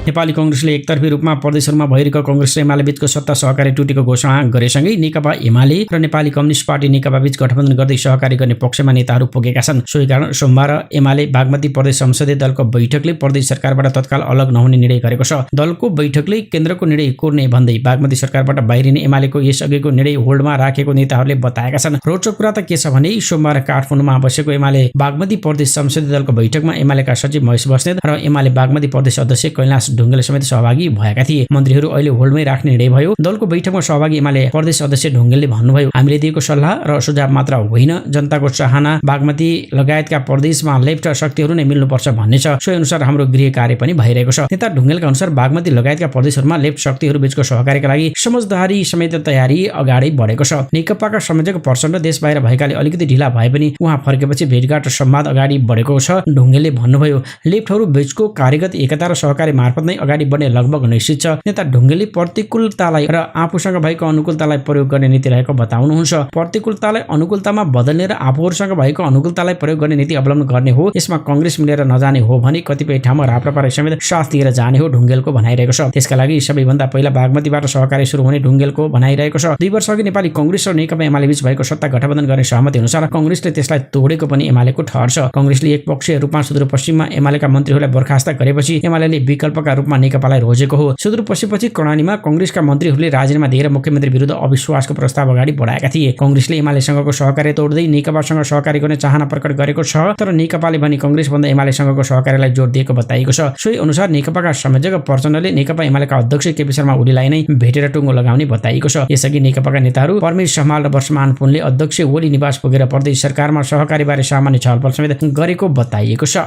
नेपाली कांग्रेसले एकतर्फी रूपमा प्रदेशहरूमा भइरहेको कांग्रेस र एमाले बीचको सत्ता सहकारी टुटीको घोषणा गरेसँगै नेकपा एमाले र नेपाली कम्युनिस्ट पार्टी नेकपा बीच गठबन्धन गर्दै सहकारी गर्ने पक्षमा नेताहरू पुगेका छन्। सोही कारण सोमबार एमाले बागमती प्रदेश संसदीय दलको बैठकले प्रदेश सरकारबाट तत्काल अलग नहुने निर्णय गरेको छ। दलको बैठकले केन्द्रको निर्णय कोर्ने भन्दै बागमती सरकारबाट बाहिरिने एमालेको यसअघिको निर्णय होल्डमा राखेको नेताहरूले बताएका छन्। रोचक कुरा त के छ भने सोमबार काठमाडौँमा बसेको एमाले बागमती प्रदेश संसदीय दलको बैठकमा एमालेका सचिव महेश बस्नेत र एमाले बागमती प्रदेश अध्यक्ष कैलाश ढुङ्गेल समेत सहभागी भएका थिए। मन्त्रीहरू अहिले होल्डमै राख्ने निर्णय भयो। दलको बैठकमा सहभागी एमाले प्रदेश अध्यक्ष ढुङ्गेलले भन्नुभयो, हामीले दिएको सल्लाह र सुझाव मात्र होइन, जनताको चाहना बागमती लगायतका प्रदेशमा लेफ्ट शक्तिहरू नै मिल्नुपर्छ भन्ने छ। सोही अनुसार हाम्रो गृह कार्य पनि भइरहेको छ। नेता ढुङ्गेलका अनुसार बागमती लगायतका प्रदेशहरूमा लेफ्ट शक्तिहरू बीचको सहकार्यका लागि समझदारी समेत तयारी अगाडि बढेको छ। नेकपाका संयोजक प्रचण्ड देश बाहिर भएकाले अलिकति ढिला भए पनि उहाँ फर्केपछि भेटघाट र संवाद अगाडि बढेको छ। ढुङ्गेलले भन्नुभयो, लेफ्टहरू बीचको कार्यगत एकता र सहकारी मार्फत नै अगाडि बढ्ने लगभग निश्चित छ। नेता ढुङ्गेलले प्रतिकूलतालाई र आफूसँग भएको अनुकूलतालाई प्रयोग गर्ने नीति रहेको बताउनुहुन्छ। प्रतिकूलतालाई अनुकूलतामा बदल्ने र आफूहरूसँग भएको अनुकूलतालाई प्रयोग गर्ने नीति अवलम्बन गर्ने हो। यसमा कांग्रेस मिलेर नजाने हो भने कतिपय ठाउँमा राप्रपाले समेत साथ दिएर जाने हो, ढुङ्गेलको भनाइरहेको छ। त्यसका लागि सबैभन्दा पहिला बागमतीबाट सहकारी सुरु हुने ढुङ्गेलको भनाइरहेको छ। 2 वर्ष अघि नेपाली कांग्रेस र नेकपा एमाले बीच भएको सत्ता गठबन्धन गर्ने सहमति अनुसार कांग्रेसले त्यसलाई तोडेको पनि एमालेको ठहर छ। कांग्रेसले एकपक्षीय रूपमा सुदूरपश्चिममा एमालेका मन्त्रीहरूलाई बर्खास्त गरेपछि एमालेले विकल्पका रूपमा नेकपालाई रोजेको हो। सुदूरपश्चिमपछि कर्णालीमा कांग्रेसका मन्त्रीहरूले राजीनामा दिएर मुख्यमन्त्री विरुद्ध अविश्वासको प्रस्ताव अगाडि बढाएका थिए। कांग्रेसले एमालेसँगको सहकार्य तोड्दै नेकपासँग सहकारी गर्ने चाहना प्रकट गरेको छ, तर नेकपाले भने कांग्रेसभन्दा एमालेसँगको सहकार्यलाई जोड दिएको बताइएको छ। सोही अनुसार नेकपाका संयोजक प्रचण्डले नेकपा एमालेका अध्यक्ष केपी शर्मा ओलीलाई नै भेटेर टुङ्गो लगाउने बताइएको छ। यसअघि नेकपाका नेताहरू परमेश समाल र वर्षमान पुनले अध्यक्ष ओली निवास पुगेर प्रदेश सरकारमा सहकारीबारे सामान्य छलफल समेत गरेको बताइएको छ।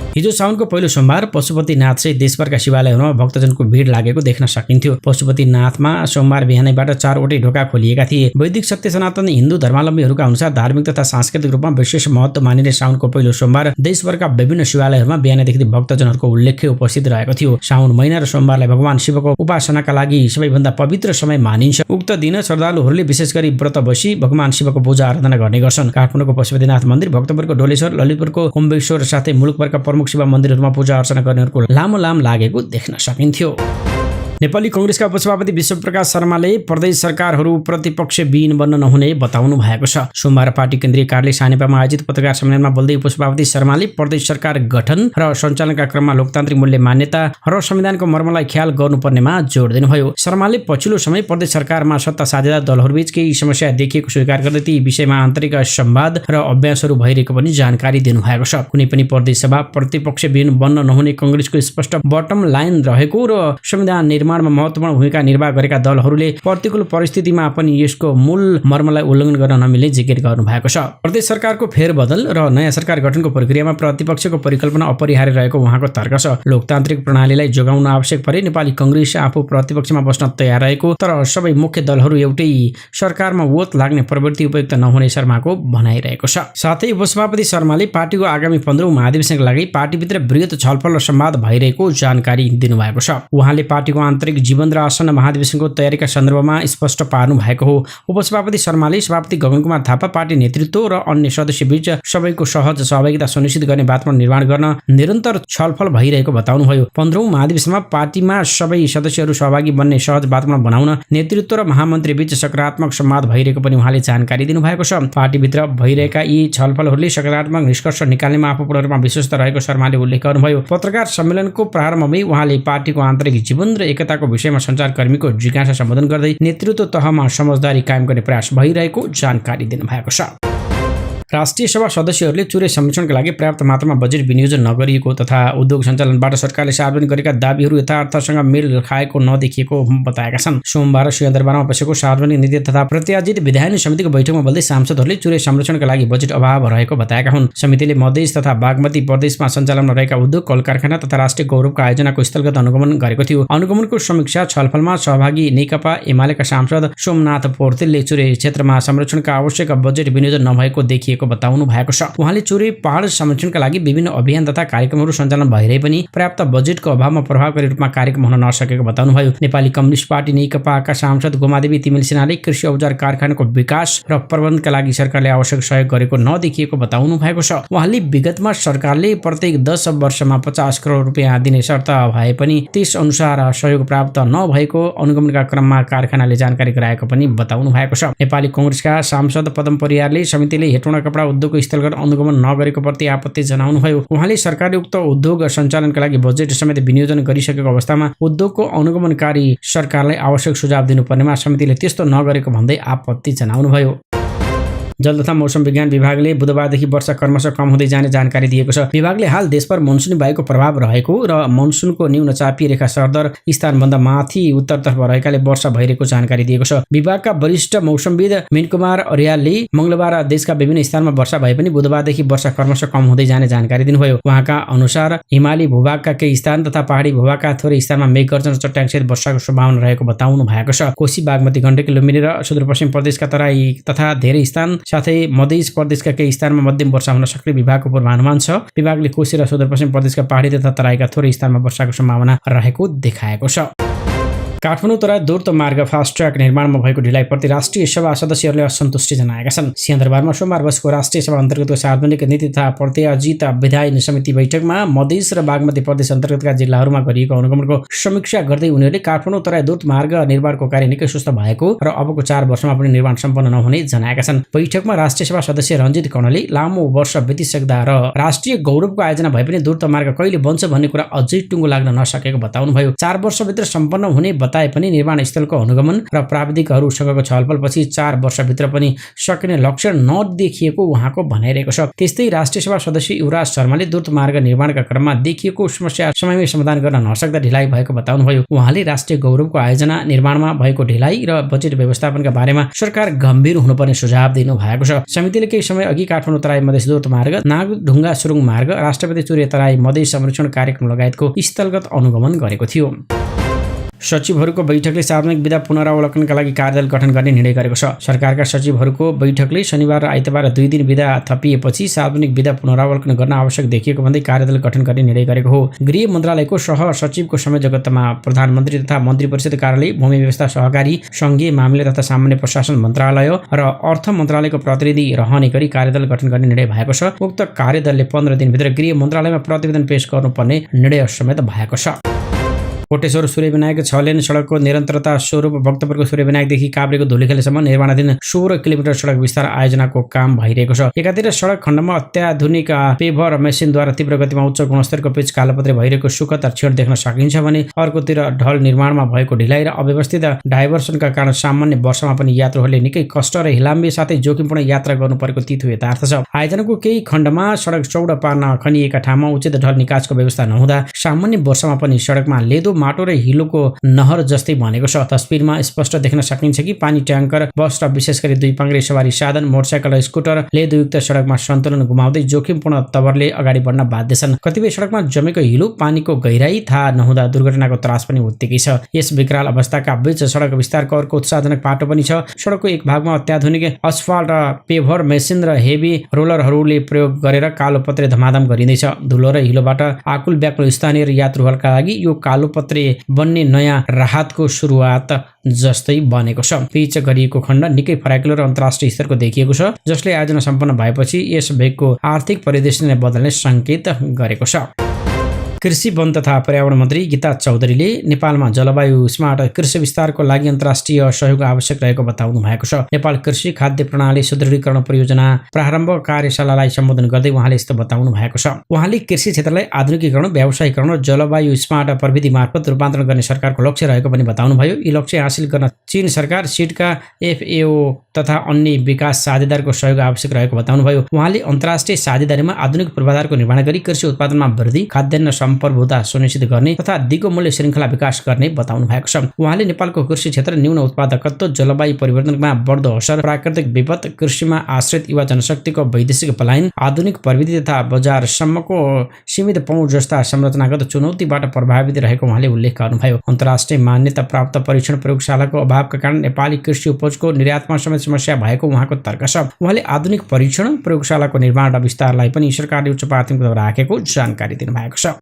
हिजो साउनको पहिलो सोमबार पशुपतिनाथ सहित देशभरका शिवालयहरूमा भक्तजनको भिड लागेको देख्न सकिन्थ्यो। पशुपतिनाथमा सोमबार बिहानैबाट 4वटै ढोका खोलिएका थिए। वैदिक सत्य सनातन हिन्दू धर्मावलम्बीहरूका अनुसार धार्मिक तथा सांस्कृतिक रूपमा विशेष महत्त्व मानिने साउनको पहिलो सोमबार देशभरका विभिन्न शिवालयहरूमा बिहानैदेखि भक्तजनहरूको उल्लेख्य उपस्थित रहेको थियो। साउन महिना र सोमबारलाई भगवान शिवको उपासनाका लागि सबैभन्दा पवित्र समय मानिन्छ। उक्त दिन श्रद्धालुहरूले विशेष गरी व्रत बसी भगवान शिवको पूजा आराधना गर्ने गर्छन्। काठमाडौँको पशुपतिनाथ मन्दिर, भक्तपुरको डोलेश्वर, ललितपुरको कुम्बेश्वर साथै मुलुकभरका प्रमुख शिव मन्दिरहरूमा पूजा अर्चना गर्नेहरूको लामो लागेको देख्न सकिन्थ्यो। नेपाली कांग्रेसका उपसभापति विश्वप्रकाश शर्माले प्रदेश सरकारहरू प्रतिपक्ष विहीन बन्न नहुने बताउनु भएको छ। सोमबार पार्टी केन्द्रीय कार्यालय सानेपामा आयोजित पत्रकार सम्मेलनमा बोल्दै उपसभापति शर्माले प्रदेश सरकार गठन र सञ्चालनका क्रममा लोकतान्त्रिक मूल्य मान्यता र संविधानको मर्मलाई ख्याल गर्नुपर्नेमा जोड दिनुभयो। शर्माले पछिल्लो समय प्रदेश सरकारमा सत्ता साझेदार दलहरूबीच केही समस्या देखिएको स्वीकार गर्दै ती विषयमा आन्तरिक संवाद र अभ्यासहरू भइरहेको पनि जानकारी दिनुभएको छ। कुनै पनि प्रदेश सभा प्रतिपक्ष विहीन बन्न नहुने कांग्रेसको स्पष्ट बटम लाइन रहेको र संविधान निर्माणमा महत्त्वपूर्ण भूमिका निर्वाह गरेका दलहरूले प्रतिकूल परिस्थितिमा पनि यसको मूल मर्मलाई उल्लङ्घन गर्न नमिल्ने जिकिर गर्नु भएको छ। प्रदेश सरकारको फेरबदल र नयाँ सरकार गठनको प्रक्रियामा प्रतिपक्षको परिकल्पना अपरिहार्य रहेको उहाँको तर्क छ। लोकतान्त्रिक प्रणालीलाई जोगाउन आवश्यक परे नेपाली कांग्रेस आफू प्रतिपक्षमा बस्न तयार रहेको तर सबै मुख्य दलहरू एउटै सरकारमा वोट लाग्ने प्रवृत्ति उपयुक्त नहुने शर्माको भनाइरहेको छ। साथै उपसभापति शर्माले पार्टीको आगामी 15औं महाधिवेशनका लागि पार्टीभित्र वृहत छलफल र संवाद भइरहेको जानकारी दिनुभएको छ। उहाँले पार्टीको आन्तरिक जीवन र आसन्न महाधिवेशनको तयारीका सन्दर्भमा स्पष्ट पार्नु भएको हो। उपसभापति शर्माले सभापति गगनकुमार थापा, पार्टी नेतृत्व र अन्य सदस्यबीच सबैको सहज सहभागिता सुनिश्चित गर्ने वातावरण निर्माण गर्न निरन्तर छलफल भइरहेको बताउनुभयो। 15औं महाधिवेशनमा पार्टीमा सबै सदस्यहरू सहभागी बन्ने सहज वातावरण बनाउन नेतृत्व र महामन्त्रीबीच सकारात्मक संवाद भइरहेको पनि उहाँले जानकारी दिनुभएको छ। पार्टीभित्र भइरहेका यी छलफलहरूले सकारात्मक निष्कर्ष निकाल्नेमा आफू पूर्ण रूपमा विश्वस्त रहेको शर्माले उल्लेख गर्नुभयो। पत्रकार सम्मेलनको प्रारम्भमै उहाँले पार्टीको आन्तरिक जीवन र एकताको विषयमा सञ्चारकर्मीको जिज्ञासा सम्बोधन गर्दै नेतृत्व तहमा समझदारी कायम गर्ने प्रयास भइरहेको जानकारी दिनुभएको छ। राष्ट्रिय सभा सदस्यहरूले चुरे संरक्षणका लागि पर्याप्त मात्रामा बजेट विनियोजन नगरिएको तथा उद्योग सञ्चालनबाट सरकारले सार्वजनिक गरेका दाबीहरू यथार्थसँग मेल खाएको नदेखिएको बताएका छन्। सोमबार सिंहदरबारमा बसेको सार्वजनिक नीति तथा प्रत्याजित विधायन समितिको बैठकमा बोल्दै सांसदहरूले चुरे संरक्षणका लागि बजेट अभाव रहेको बताएका हुन्। समितिले मधेस तथा बागमती प्रदेशमा सञ्चालनमा रहेका उद्योग, कल कारखाना तथा राष्ट्रिय गौरवका आयोजनाको स्थलगत अनुगमन गरेको थियो। अनुगमनको समीक्षा छलफलमा सहभागी नेकपा एमालेका सांसद सोमनाथ पोर्तेलले चुरे क्षेत्रमा संरक्षणका आवश्यक बजेट विनियोजन नभएको देखिएको बताउनु भएको छ। उहाँले चुरे पहाड संरक्षणका लागि विभिन्न अभियान तथा कार्यक्रमहरू सञ्चालन भइरहे पनि पर्याप्त बजेटको अभावमा प्रभावकारी रूपमा कार्यक्रम हुन नसकेको बताउनुभयो। नेपाली कम्युनिस्ट पार्टी नेकपाका सांसद गोमादेवी तिमिल सिन्हाले कृषि औजार कारखानाको विकास र प्रबन्धका लागि सरकारले आवश्यक सहयोग गरेको नदेखिएको बताउनु भएको छ। उहाँले विगतमा सरकारले प्रत्येक 10 वर्षमा 50 करोड रुपियाँ दिने शर्त भए पनि त्यस अनुसार सहयोग प्राप्त नभएको अनुगमनका क्रममा कारखानाले जानकारी गराएको पनि बताउनु भएको छ। नेपाली कांग्रेसका सांसद पदम परियारले समितिले हेटौँडा कपडा उद्योगको स्थलगत अनुगमन नगरेको प्रति आपत्ति जनाउनुभयो। उहाँले सरकारले उक्त उद्योग सञ्चालनका लागि बजेट समेत विनियोजन गरिसकेको अवस्थामा उद्योगको अनुगमनकारी सरकारलाई आवश्यक सुझाव दिनुपर्नेमा समितिले त्यस्तो नगरेको भन्दै आपत्ति जनाउनुभयो। जल तथा मौसम विज्ञान विभागले बुधबारदेखि वर्षा क्रमशः कम हुँदै जाने जानकारी दिएको छ। विभागले हाल देशभर मनसुनी वायुको प्रभाव रहेको र मनसुनको न्यून चापीय रेखा सरदर स्थानभन्दा माथि उत्तरतर्फ रहेकाले वर्षा भइरहेको जानकारी दिएको छ। विभागका वरिष्ठ मौसमविद मीनकुमार अर्यालले मंगलबार देशका विभिन्न स्थानमा वर्षा भए पनि बुधबारदेखि वर्षा क्रमशः कम हुँदै जाने जानकारी दिनुभयो। उहाँका अनुसार हिमाली भूभागका केही स्थान तथा पहाडी भूभागका थोरै स्थानमा मेघगर्जन र चट्याङसहित वर्षाको सम्भावना रहेको बताउनु भएको छ। कोशी, बागमती, गण्डकी, लुम्बिनी र सुदूरपश्चिम प्रदेशका तराई तथा धेरै स्थान साथै मध्य प्रदेशका केही स्थानमा मध्यम वर्षा हुन सक्ने विभागको पूर्वानुमान छ। विभागले कोशी र सुदूरपश्चिम प्रदेशका पहाडी तथा तराईका थोरै स्थानमा वर्षाको सम्भावना रहेको देखाएको छ। काठमाडौँ तराई द्रुत मार्ग फास्ट ट्र्याक निर्माणमा भएको ढिलाइप्रति राष्ट्रिय सभा सदस्यहरूले असन्तुष्टि जनाएका छन्। सिंहदरबारमा सोमबार बसेको राष्ट्रिय सभा अन्तर्गतको सार्वजनिक नीति तथा प्रत्याजित विधायन समिति बैठकमा मधेस र बागमती प्रदेश अन्तर्गतका जिल्लाहरूमा गरिएको अनुगमनको समीक्षा गर्दै उनीहरूले काठमाडौँ तराई द्रुत मार्ग निर्माणको कार्य निकै सुस्त भएको र अबको 4 वर्षमा पनि निर्माण सम्पन्न नहुने जनाएका छन्। बैठकमा राष्ट्रिय सभा सदस्य रञ्जित कर्णले लामो वर्ष बितिसक्दा र राष्ट्रिय गौरवको आयोजना भए पनि द्रुत मार्ग कहिले बन्छ भन्ने कुरा अझै टुङ्गो लाग्न नसकेको बताउनुभयो। 4 वर्षभित्र सम्पन्न हुने बताए पनि निर्माण स्थलको अनुगमन र प्राविधिकहरूसँगको छलफलपछि 4 वर्षभित्र पनि सकिने लक्षण नदेखिएको उहाँको भनाइरहेको छ। त्यस्तै राष्ट्रिय सभा सदस्य युवराज शर्माले द्रुत मार्ग निर्माणका क्रममा देखिएको समस्या समयमै समाधान गर्न नसक्दा ढिलाइ भएको बताउनुभयो। उहाँले राष्ट्रिय गौरवको आयोजना निर्माणमा भएको ढिलाइ र बजेट व्यवस्थापनका बारेमा सरकार गम्भीर हुनुपर्ने सुझाव दिनु भएको छ। समितिले केही समय अघि काठमाडौँ तराई मधेस द्रुत मार्ग, नागढुङ्गा सुरुङ मार्ग, राष्ट्रपति चुरे तराई मधेस संरक्षण कार्यक्रम लगायतको स्थलगत अनुगमन गरेको थियो। सचिवहरूको बैठकले सार्वजनिक विधा पुनरावलोकनका लागि कार्यदल गठन गर्ने निर्णय गरेको छ। सरकारका सचिवहरूको बैठकले शनिबार र आइतबार 2 दिन विधा थपिएपछि सार्वजनिक विधा पुनरावलोकन गर्न आवश्यक देखिएको भन्दै कार्यदल गठन गर्ने निर्णय गरेको हो। गृह मन्त्रालयको सह सचिवको संयोजकत्वमा प्रधानमन्त्री तथा मन्त्री परिषद कार्यालय, भूमि व्यवस्था सहकारी, संघीय मामिला तथा सामान्य प्रशासन मन्त्रालय र अर्थ मन्त्रालयको प्रतिनिधि रहने गरी कार्यदल गठन गर्ने निर्णय भएको छ। उक्त कार्यदलले 15 दिनभित्र गृह मन्त्रालयमा प्रतिवेदन पेश गर्नुपर्ने निर्णय समेत भएको छ। कोटेश्वर सूर्यविनायक 6 लेन सडकको निरन्तरता स्वरूप भक्तपुरको सूर्यविनायकदेखि काभ्रेको धुलीखेलसम्म निर्माणाधीन 16 किलोमिटर सडक विस्तार आयोजनाको काम भइरहेको छ। एकातिर सडक खण्डमा अत्याधुनिक पेभर मेसिनद्वारा तीव्र गतिमा उच्च गुणस्तरको पिच कालोपत्रे भइरहेको सुखद क्षण देख्न सकिन्छ भने अर्कोतिर ढल निर्माणमा भएको ढिलाइ र अव्यवस्थित डाइभर्सनका कारण सामान्य वर्षमा पनि यात्रुहरूले निकै कष्ट र हिलाम्बी साथै जोखिमपूर्ण यात्रा गर्नु परेको तीतो यथार्थ छ। आयोजनाको केही खण्डमा सडक चौडा पार्न खनिएका ठाउँमा उचित ढल निकासको व्यवस्था नहुँदा सामान्य वर्षमा पनि सडकमा लेदो माटो र हिलोको नहर जस्तै बनेको छ। तस्बिरमा स्पष्ट देख्न सकिन्छ कि पानी ट्याङ्कर, बस र विशेष गरी दुई पाङ्ग्रे सवारी साधन, मोटरसाइकल र स्कुटर लेदोयुक्त सडकमा सन्तुलन गुमाउँदै जोखिमपूर्ण तवरले अगाडि बढ्न बाध्य छन्। कतिपय सडकमा जमेको हिलो, पानीको गहिराई थाहा नहुँदा दुर्घटनाको त्रास पनि उत्तिकै छ। यस विकराल अवस्थाका बीच सडक विस्तारको अर्को उत्साहजनक पाटो पनि छ। सडकको एक भागमा अत्याधुनिक अस्फाल्ट, पेभर मेसिन र हेभी रोलरहरूले प्रयोग गरेर कालोपत्रे धमाधम गरिँदैछ। धुलो र हिलोबाट आकुल व्याकुल स्थानीय यात्रुहरूका लागि यो कालोपत्रे बन्ने नयाँ राहतको सुरुवात जस्तै बनेको छ। पिच गरिएको खण्ड निकै फराकिलो र अन्तर्राष्ट्रिय स्तरको देखिएको छ, जसले आयोजना सम्पन्न भएपछि यस भेगको आर्थिक परिदृश्य बदल्ने सङ्केत गरेको छ। कृषि, वन तथा पर्यावरण मन्त्री गीता चौधरीले नेपालमा जलवायु स्मार्ट कृषि विस्तारको लागि अन्तर्राष्ट्रिय सहयोग आवश्यक रहेको बताउनु भएको छ। नेपाल कृषि खाद्य प्रणाली सुदृढीकरण परियोजना प्रारम्भ कार्यशालालाई सम्बोधन गर्दै उहाँले यस्तो बताउनु भएको छ। उहाँले कृषि क्षेत्रलाई आधुनिकीकरण, व्यावसायीकरण र जलवायु स्मार्ट प्रविधि मार्फत रूपान्तरण गर्ने सरकारको लक्ष्य रहेको पनि बताउनुभयो। यी लक्ष्य हासिल गर्न चीन सरकार, सिडका, FAO तथा अन्य विकास साझेदारको सहयोग आवश्यक रहेको बताउनुभयो। उहाँले अन्तर्राष्ट्रिय साझेदारीमा आधुनिक पूर्वाधारको निर्माण गरी कृषि उत्पादनमा वृद्धि, खाद्यान्न सम्प्रभुता सुनिश्चित गर्ने तथा दिगो मूल्य श्रृङ्खला विकास गर्ने बताउनु भएको छ। उहाँले नेपालको कृषि क्षेत्र न्यून उत्पादकत्व, जलवायु परिवर्तनमा बढ्दो असर, प्राकृतिक विपद, कृषिमा आश्रित युवा जनशक्तिको वैदेशिक पलायन, आधुनिक प्रविधि तथा बजारसम्मको सीमित पहुँच जस्ता संरचनागत चुनौतीबाट प्रभावित रहेको उहाँले उल्लेख गर्नुभयो। अन्तर्राष्ट्रिय मान्यता प्राप्त परीक्षण प्रयोगशालाको अभावका कारण नेपाली कृषि उपजको निर्यातमा समेत समस्या भएको उहाँको तर्क छ। उहाँले आधुनिक परीक्षण प्रयोगशालाको निर्माण र विस्तारलाई पनि सरकारले उच्च प्राथमिकता राखेको जानकारी दिनुभएको छ।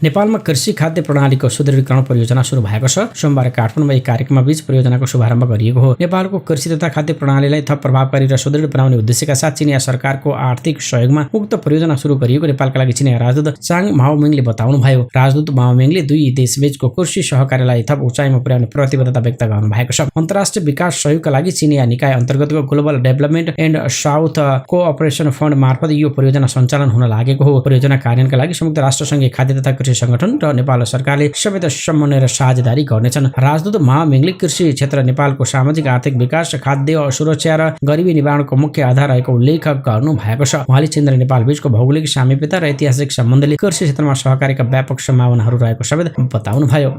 नेपालमा कृषि खाद्य प्रणालीको सुदृढीकरण परियोजना सुरु भएको छ। सोमबार काठमाडौँमा एक कार्यक्रममा बीच परियोजनाको शुभारम्भ गरिएको हो। नेपालको कृषि तथा खाद्य प्रणालीलाई थप प्रभावकारी र सुदृढ बनाउने उद्देश्यका साथ चिनिया सरकारको आर्थिक सहयोगमा उक्त परियोजना सुरु गरिएको नेपालका लागि चिनिया राजदूत चाङ माओमिङले बताउनुभयो। राजदूत माओमिङले दुई देशबीचको कृषि सहकार्यलाई थप उचाइमा पुर्याउने प्रतिबद्धता व्यक्त गर्नु भएको छ। अन्तर्राष्ट्रिय विकास सहयोगका लागि चिनिया निकाय अन्तर्गतको global development and south cooperation fund मार्फत यो परियोजना सञ्चालन हुन लागेको हो। परियोजना कार्यान्वयनका लागि संयुक्त राष्ट्रसङ्घीय खाद्य तथा कृषि संगठन र नेपाल सरकारले समेत समन्वय र साझेदारी गर्नेछन्। राजदूत माओमिङले कृषि क्षेत्र नेपालको सामाजिक आर्थिक विकास, खाद्य सुरक्षा र गरिबी निवारणको मुख्य आधार रहेको उल्लेख गर्नु भएको छ। उहाँले चीन र नेपाल बीचको भौगोलिक सामिप्यता र ऐतिहासिक सम्बन्धले कृषि क्षेत्रमा सहकारीका व्यापक सम्भावनाहरू रहेको समेत बताउनुभयो।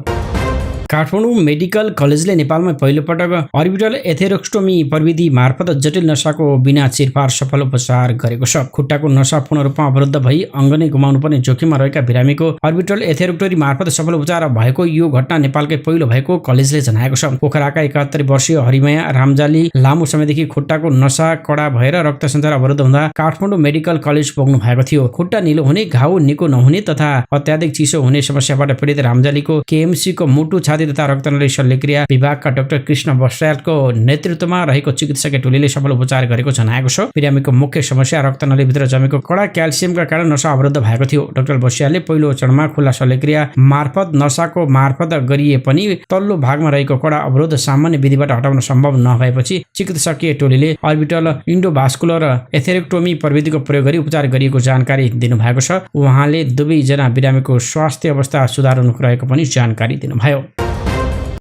काठमाडौँ मेडिकल कलेजले नेपालमा पहिलोपटक अर्बिटल एथेरोस्टोमी प्रविधि मार्फत जटिल नसाको बिना चिरफार सफल उपचार गरेको छ। खुट्टाको नसा पूर्ण रूपमा अवरुद्ध भई अङ्ग नै गुमाउनु पर्ने जोखिममा रहेका बिरामीको अर्बिटल एथेरोक्टोमी मार्फत सफल उपचार भएको यो घटना नेपालकै पहिलो भएको कलेजले जनाएको छ। पोखराका 71 वर्षीय हरिमाया रामजाली लामो समयदेखि खुट्टाको नसा कडा भएर रक्त सञ्चार अवरुद्ध हुँदा काठमाडौँ मेडिकल कलेज पुग्नु भएको थियो। खुट्टा निलो हुने, घाउ निको नहुने तथा अत्याधिक चिसो हुने समस्याबाट पीडित रामजालीको KMC को मुटु तथा रक्तनली शल्यक्रिया विभागका डाक्टर कृष्ण बस्यालको नेतृत्वमा रहेको चिकित्सकीय टोलीले सफल उपचार गरेको जनाएको छ। बिरामीको मुख्य समस्या रक्तनलीभित्र जमेको कडा क्याल्सियमका कारण नसा अवरुद्ध भएको थियो। डाक्टर बस्यालले पहिलो चरणमा खुल्ला शल्यक्रिया मार्फत नसाको मार्फत गरिए पनि तल्लो भागमा रहेको कडा अवरोध सामान्य विधिबाट हटाउन सम्भव नभएपछि चिकित्सकीय टोलीले अर्बिटल इन्डोभास्कुलर एथेरेक्टोमी प्रविधिको प्रयोग गरी उपचार गरिएको जानकारी दिनुभएको छ। उहाँले दुवैजना बिरामीको स्वास्थ्य अवस्था सुधार हुनु रहेको पनि जानकारी दिनुभयो।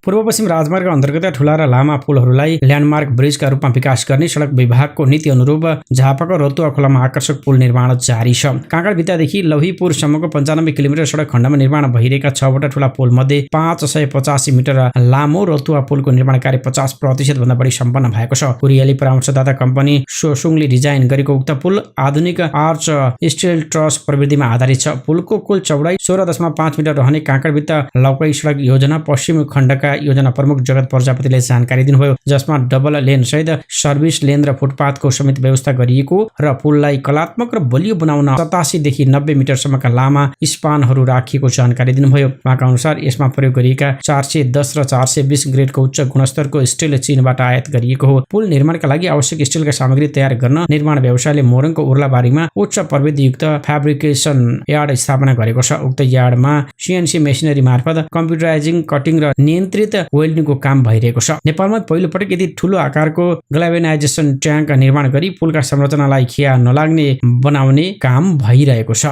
पूर्व पश्चिम राजमार्ग अन्तर्गत ठूला र लामा पुलहरूलाई ल्यान्डमार्क ब्रिजका रूपमा विकास गर्ने सडक विभागको नीति अनुरूप झापाको रतुवा खोलामा आकर्षक पुल निर्माण जारी छ। काँगडभित्तादेखि लौहीपुरसम्मको 95 किलोमिटर सडक खण्डमा निर्माण भइरहेका 6वटा ठूला पुल मध्ये 585 मिटर लामो रतुवा पुलको निर्माण कार्य 50% भन्दा बढी सम्पन्न भएको छ। कोरियाली परामर्शदाता कम्पनी सोसुङले डिजाइन गरेको उक्त पुल आधुनिक आर्च स्टिल ट्रस प्रविधिमा आधारित छ। पुलको कुल चौडाइ 16.5 मिटर रहने काँगडभित्ता लौकाई सडक योजना पश्चिम खण्डका योजना प्रमुख जगत प्रजापतिले जानकारी दिनुभयो, जसमा डबल लेन सहित सर्भिस लेन र फुटपाथको समेत व्यवस्था गरिएको र पुललाई कलात्मक र बलियो बनाउन 87 देखि 90 मिटरसम्मका लामा स्पानहरू राखिएको जानकारी दिनुभयो। उहाँका अनुसार यसमा प्रयोग गरिएका 410 र 420 ग्रेडको उच्च गुणस्तरको स्टिल चीनबाट आयात गरिएको हो। पुल निर्माणका लागि आवश्यक स्टिलका सामग्री तयार गर्न निर्माण व्यवसायले मोरङको उर्लाबारीमा उच्च प्रविधियुक्त फ्याब्रिकेसन यार्ड स्थापना गरेको छ। उक्त यार्डमा CNC मेसिनरी मार्फत कम्प्युटराइजिङ, कटिङ र नियन्त्रित वेल्डिङको काम भइरहेको छ। नेपालमा पहिलो पटक यदि ठूलो आकारको ग्ल्याभेनाइजेसन ट्याङ्क निर्माण गरी पुलका संरचनालाई खिया नलाग्ने बनाउने काम भइरहेको छ।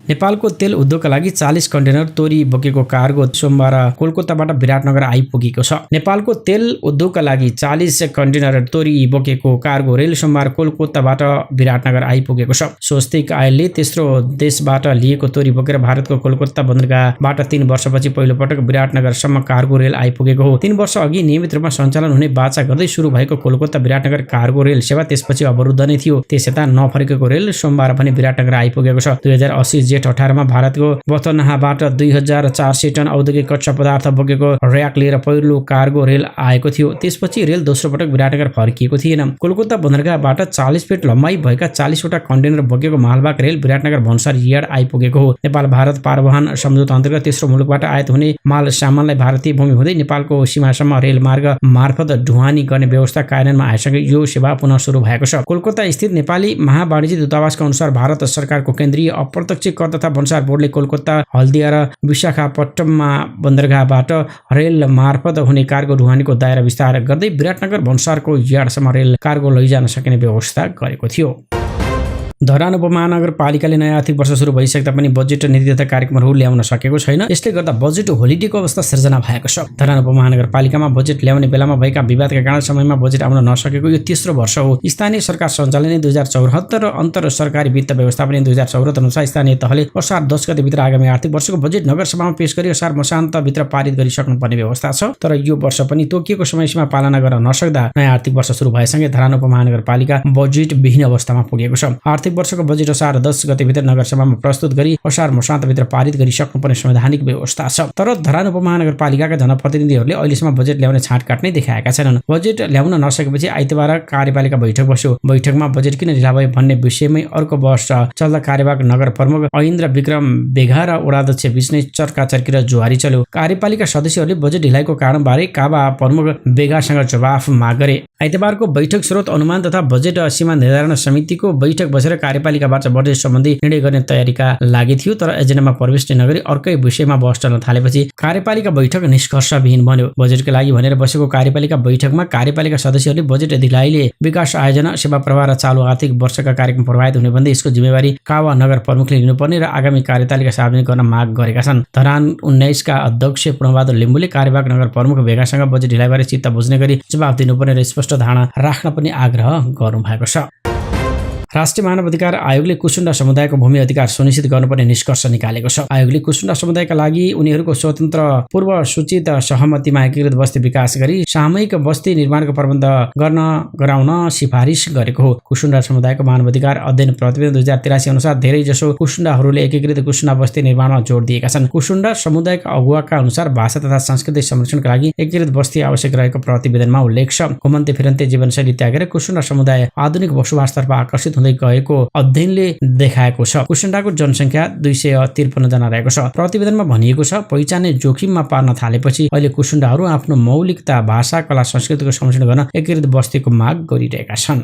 नेपालको तेल उद्योगका लागि 40 कन्टेनर तोरी बोकेको कार्गो सोमबार कोलकाताबाट विराटनगर आइपुगेको छ। नेपालको तेल उद्योगका लागि 40 कन्टेनर तोरी बोकेको कार्गो रेल सोमबार कोलकाताबाट विराटनगर आइपुगेको छ। स्वस्तिक आयलले तेस्रो देशबाट लिएको तोरी बोकेर भारतको कोलकाता बन्दरगाहबाट 3 वर्षपछि पहिलो पटक विराटनगरसम्म कार्गो रेल आइपुगेको हो। 3 वर्ष अघि नियमित रूपमा सञ्चालन हुने बाचा गर्दै सुरु भएको कोलकाता विराटनगर कार्गो रेल सेवा त्यसपछि अवरुद्ध नै थियो। त्यसयता नफर्केको रेल सोमबार पनि विराटनगर आइपुगेको छ। 2080 जेठ 18 मा भारतको बतनहाबाट 2400 टन औद्योगिक कच्चा पदार्थ बोकेको र्याक लिएर पहिलो कार्गो रेल आएको थियो। त्यसपछि रेल दोस्रो पटक विराटनगर फर्किएको थिएन। कोलकाता बन्दरगाहबाट 40 फिट लम्बाइ भएका 40 वटा कन्टेनर बोकेको मालवाहक रेल विराटनगर भन्सार यार्ड आइपुगेको हो। नेपाल भारत पारवहन सम्झौता अन्तर्गत तेस्रो मुलुकबाट आयात हुने माल सामानलाई भारतीय भूमि हुँदै नेपालको सीमासम्म रेल मार्ग मार्फत ढुवानी गर्ने व्यवस्था कार्यान्वयनमा आएसँगै यो सेवा पुनः सुरु भएको छ। कोलकाता स्थित नेपाली महावाणिज्य दूतावासका अनुसार भारत सरकारको केन्द्रीय अप्रत्यक्ष कर तथा भन्सार बोर्डले कोलकाता, हल्दिया र विशाखापट्टनममा बन्दरगाहबाट रेल मार्फत हुने कार्गो ढुवानीको दायरा विस्तार गर्दै विराटनगर भन्सारको यार्डसम्म रेल कार्गो लैजान सकिने व्यवस्था गरेको थियो। धरान उपमहानगरपालिकाले नयाँ आर्थिक वर्ष सुरु भइसक्दा पनि बजेट नीति तथा कार्यक्रमहरू ल्याउन सकेको छैन। यसले गर्दा बजेट होलिडेको अवस्था सिर्जना भएको छ। धरान उपमहानगरपालिकामा बजेट ल्याउने बेलामा भएका विवादका कारण समयमा बजेट आउन नसकेको यो तेस्रो वर्ष हो। स्थानीय सरकार सञ्चालनले 2074 र अन्तर सरकारी वित्त व्यवस्थापन 2074 अनुसार स्थानीय तहले असार 10 गतेभित्र आगामी आर्थिक वर्षको बजेट नगरसभामा पेश गरी असार मसान्तभित्र पारित गरिसक्नुपर्ने व्यवस्था छ। तर यो वर्ष पनि तोकिएको समयसीमा पालना गर्न नसक्दा नयाँ आर्थिक वर्ष सुरु भएसँगै धरान उपमहानगरपालिका बजेट विहीन अवस्थामा पुगेको छ। आर्थिक वर्षको बजेट असार 10 गतेभित्र नगरसभामा प्रस्तुत गरी असार मसान्तभित्र पारित गरिसक्नुपर्ने संवैधानिक व्यवस्था छ। तर धरान उपमहानगरपालिकाका जनप्रतिनिधिहरूले अहिलेसम्म बजेट ल्याउने छाँटकाट नै देखाएका छैनन्। बजेट ल्याउन नसकेपछि आइतबार कार्यपालिका बैठक बस्यो। बैठकमा बजेट किन ढिला भयो भन्ने विषयमै अर्को वर्ष चल्दा कार्यवाहक नगर प्रमुख ऐन्द्र विक्रम बेघा र वडाध्यक्ष बीच नै चर्काचर्की र जुहारी चल्यो। कार्यपालिका सदस्यहरूले बजेट ढिलाइको कारणबारे काबा प्रमुख बेघासँग जवाफ माग गरे। आइतबारको बैठक स्रोत अनुमान तथा बजेट सीमा निर्धारण समितिको बैठक बसेर कार्यपालिकाबाट बजेट सम्बन्धी निर्णय गर्ने तयारीका लागि थियो। तर एजेन्डामा प्रवेश नगरी अर्कै विषयमा बहस चल्न थालेपछि कार्यपालिका बैठक निष्कर्षविहीन बन्यो। बजेटका लागि भनेर बसेको कार्यपालिका बैठकमा कार्यपालिका सदस्यहरूले बजेट ढिलाइले विकास आयोजना, सेवा प्रवाह र चालु आर्थिक वर्षका कार्यक्रम प्रभावित हुने भन्दै यसको जिम्मेवारी कावा नगर प्रमुखले लिनुपर्ने र आगामी कार्यतालिका सार्वजनिक गर्न माग गरेका छन्। धरान 19 का अध्यक्ष पूर्णबहादुर लिम्बुले कार्यवाहक नगर प्रमुख बेगासँग बजेट ढिलाइबारे चित्त बुझ्ने गरी जवाफ दिनुपर्ने र स्पष्ट धारणा राख्न पनि आग्रह गर्नुभएको छ। राष्ट्रिय मानव अधिकार आयोगले कुसुण्डा समुदायको भूमि अधिकार सुनिश्चित गर्नुपर्ने निष्कर्ष निकालेको छ। आयोगले कुसुण्डा समुदायका लागि उनीहरूको स्वतन्त्र पूर्व सूचित सहमतिमा एकीकृत बस्ती विकास गरी सामूहिक बस्ती निर्माणको प्रबन्ध गराउन सिफारिस गरेको हो। कुसुण्डा समुदायको मानव अधिकार अध्ययन प्रतिवेदन 2083 अनुसार धेरै जसो कुसुण्डाहरूले एकीकृत कुसुण्डा बस्ती निर्माणमा जोड दिएका छन्। कुसुण्डा समुदायका अगुवाका अनुसार भाषा तथा सांस्कृतिक संरक्षणका लागि एकीकृत बस्ती आवश्यक रहेको प्रतिवेदनमा उल्लेख छ। घुमन्ते फिरन्ते जीवनशैली त्यागेर कुसुण्डा समुदाय आधुनिक बसोबासतर्फ आकर्षित हुँदै गएको अध्ययनले देखाएको छ। कुसुण्डाको जनसङ्ख्या 253 जना रहेको छ। प्रतिवेदनमा भनिएको छ, पहिचान जोखिममा पार्न थालेपछि अहिले कुसुण्डाहरू आफ्नो मौलिकता, भाषा, कला, संस्कृतिको संरक्षण गर्न एकीकृत बस्तीको माग गरिरहेका छन्।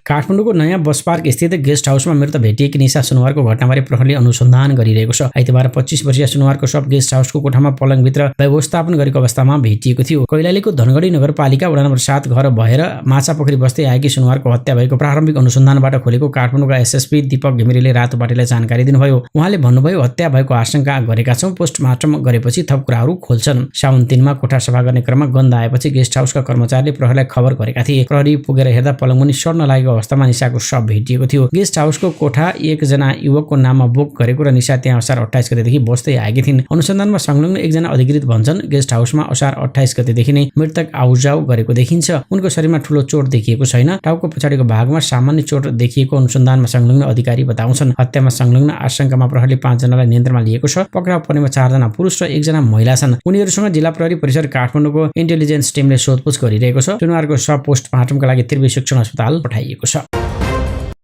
काठमाडौँको नयाँ बस पार्क स्थित गेस्ट हाउसमा मृत भेटिएकी निशा सुनवारको घटनाबारे प्रहरीले अनुसन्धान गरिरहेको छ। आइतबार 25 वर्षीय सुनवारको शव गेस्ट हाउसको कोठामा पलङभित्र व्यवस्थापन गरेको अवस्थामा भेटिएको थियो। कैलालीको धनगढी नगरपालिका वडा नम्बर 7 घर भएर माछापोखरी बस्दै आएकी सुनवारको हत्या भएको प्रारम्भिक अनुसन्धानबाट खोलेको काठमाडौँका एसएसपी दीपक घिमिरेले रातो पार्टीलाई जानकारी दिनुभयो। उहाँले भन्नुभयो, हत्या भएको आशंका गरेका छौं। पोस्टमार्टम गरेपछि थप कुराहरू खोल्छन्। साउन 3 मा कोठा सफा गर्ने क्रममा गन्ध आएपछि गेस्ट हाउसका कर्मचारीले प्रहरीलाई खबर गरेका थिए। प्रहरी पुगेर हेर्दा पलङमुनि सड्न लागेको अवस्थामा निशाको शव भेटिएको थियो। गेस्ट हाउसको कोठा एकजना युवकको नाममा बुक गरेको र निशा त्यहाँ असार 28 गतेदेखि बस्दै आएकी थिइन्। अनुसन्धानमा संलग्न एकजना अधिकृत भन्छन् गेस्ट हाउसमा असार 28 गतेदेखि नै मृतक आउजाउ गरेको देखिन्छ। उनको शरीरमा ठूलो चोट देखिएको छैन। टाउको पछाडिको भागमा सामान्य चोट देखिएको अनुसन्धानमा संलग्न अधिकारी बताउँछन्। हत्यामा संलग्न आशंकामा प्रहरीले 5 जनालाई नियन्त्रणमा लिएको छ। पक्राउ पर्नेमा 4 जना पुरुष र 1 जना महिला छन्। उनीहरूसँग जिल्ला प्रहरी परिसर काठमाडौँको इन्टेलिजेन्स टिमले सोधपुछ गरिरहेको छ। सुनवारको सब पोस्टमार्टमका लागि त्रिवी शिक्षण अस्पताल पठाइएको छ।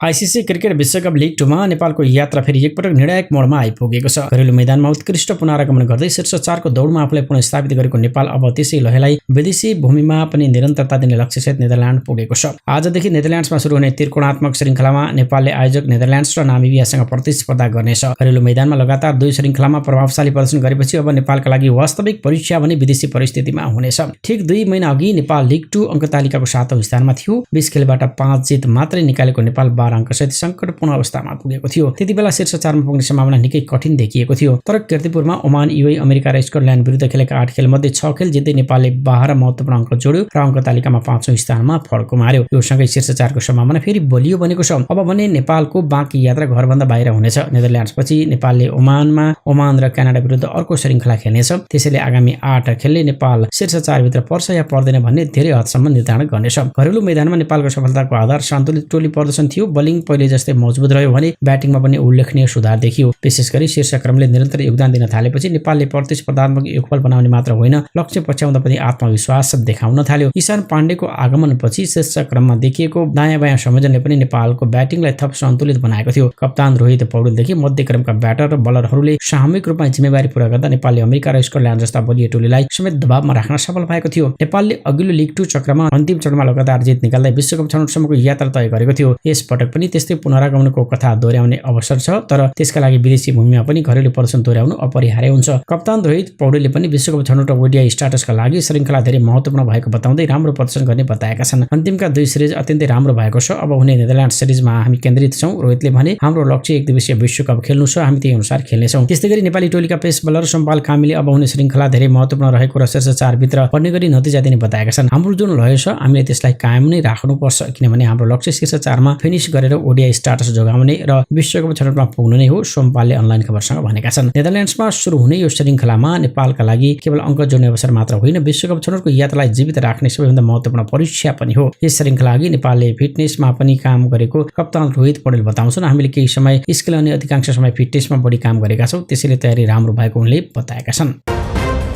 आइसिसी क्रिकेट विश्वकप लिग 2 मा नेपालको यात्रा फेरि एकपटक निर्णायक मोडमा आइपुगेको छ। घरेलु मैदानमा उत्कृष्ट पुनरागमन गर्दै शीर्ष 4 को दौडमा आफूलाई पुनर्स्थापित गरेको नेपाल अब त्यसै लहलाई विदेशी भूमिमा पनि निरन्तरता दिने लक्ष्यसहित नेदरल्यान्ड पुगेको छ। आजदेखि नेदरल्यान्ड्समा सुरु हुने त्रिकोणात्मक श्रृङ्खलामा नेपालले आयोजक नेदरल्यान्ड्स र नामिबियासँग प्रतिस्पर्धा गर्नेछ। घरेलु मैदानमा लगातार 2 श्रृङ्खलामा प्रभावशाली प्रदर्शन गरेपछि अब नेपालका लागि वास्तविक परीक्षा भने विदेशी परिस्थितिमा हुनेछ। ठिक 2 महिना अघि नेपाल लिग 2 अङ्कतालिकाको 7औं स्थानमा थियो। 20 खेलबाट 5 जित मात्रै निकालेको नेपाल 12 अङ्कसहित सङ्कटपूर्ण अवस्थामा पुगेको थियो। त्यतिबेला शीर्ष 4 मा पुग्ने सम्भावना निकै कठिन देखिएको थियो। तर कीर्तिपुरमा ओमान, युएई, अमेरिका र स्कटल्यान्ड विरुद्ध खेलेका 8 खेलमध्ये 6 खेल जित्दै नेपालले 12 महत्त्वपूर्ण अङ्क जोड्यो र अङ्कतालिकामा 5औं स्थानमा फड्को मार्यो। यो सँगै शीर्ष 4 को सम्भावना फेरि बलियो बनेको छ। अब भने नेपालको बाँकी यात्रा घरभन्दा बाहिर हुनेछ। नेदरल्यान्ड्सपछि नेपालले ओमान र क्यानाडा विरुद्ध अर्को श्रृङ्खला खेल्नेछ। त्यसैले आगामी 8 खेलले नेपाल शीर्ष 4 भित्र पर्छ या पर्दैन भन्ने धेरै हदसम्म निर्धारण गर्नेछ। घरेलु मैदानमा नेपालको सफलताको आधार सन्तुलित टोली प्रदर्शन थियो। बलिङ पहिले जस्तै मजबुत रह्यो भने ब्याटिङमा पनि उल्लेखनीय सुधार देखियो। विशेष गरी शीर्ष क्रमले निरन्तर योगदान दिन थालेपछि नेपालले प्रतिस्पर्धात्मक योगफल बनाउने मात्र होइन लक्ष्य पछ्याउँदा पनि आत्मविश्वास देखाउन थाल्यो। ईशान पाण्डेको आगमनपछि शीर्ष क्रममा देखिएको दायाँ बायाँ संयोजनले पनि नेपालको ब्याटिङलाई थप सन्तुलित बनाएको थियो। कप्तान रोहित पौडेलदेखि मध्यक्रमका ब्याटर र बलरहरूले सामूहिक रूपमा जिम्मेवारी पूरा गर्दा नेपालले अमेरिका र स्कटल्यान्ड जस्ता बलियो टोलीलाई समेत दबावमा राख्न सफल भएको थियो। नेपालले अघिल्लो लिग 2 चक्रमा अन्तिम चरणमा लगातार जित निकाल्दै विश्वकप छनौटसम्मको यात्रा तय गरेको थियो। यस पटक पनि त्यस्तै पुनरागमनको कथा दोहोर्याउने अवसर छ। तर त्यसका लागि विदेशी भूमिमा पनि घरेलु प्रदर्शन दोहोर्याउनु अपरिहार्य हुन्छ। कप्तान रोहित पौडेलले पनि विश्वकप छनौट र ओडिआई स्ट्याटसका लागि श्रृङ्खला धेरै महत्त्वपूर्ण भएको बताउँदै राम्रो प्रदर्शन गर्ने बताएका छन्। अन्तिमका 2 सिरिज अत्यन्तै राम्रो भएको छ। अब हुने नेदरल्यान्ड सिरिजमा हामी केन्द्रित छौँ। रोहितले भने हाम्रो लक्ष्य एक दिवसीय विश्वकप खेल्नु छ। हामी त्यही अनुसार खेल्नेछौँ। त्यस्तै गरी नेपाली टोलीका पेस बलर सम्पाल कामीले अब हुने श्रृङ्खला धेरै महत्त्वपूर्ण रहेको र शीर्ष 4 भित्र पर्ने गरी नतिजा दिने बताएका छन्। हाम्रो जुन लय छ हामीले त्यसलाई कायम नै राख्नुपर्छ किनभने हाम्रो लक्ष्य शीर्ष 4 मा फिनिश गरेर ओडिआई स्ट्याटस जोगाउने र विश्वकप छनौटमा पुग्नु नै हो, सोमपालले अनलाइन खबरसँग भनेका छन्। नेदरल्यान्ड्समा सुरु हुने यो श्रृङ्खलामा नेपालका लागि केवल अङ्क जोड्ने अवसर मात्र होइन, विश्वकप छनौटको यात्रालाई जीवित राख्ने सबैभन्दा महत्त्वपूर्ण परीक्षा पनि हो। यस श्रृङ्खला अघि नेपालले फिटनेसमा पनि काम गरेको कप्तान रोहित पौडेल बताउँछन्। हामीले केही समय स्किल अनि अधिकांश समय फिटनेसमा बढी काम गरेका छौँ। त्यसैले तयारी राम्रो भएको उनले बताएका छन्।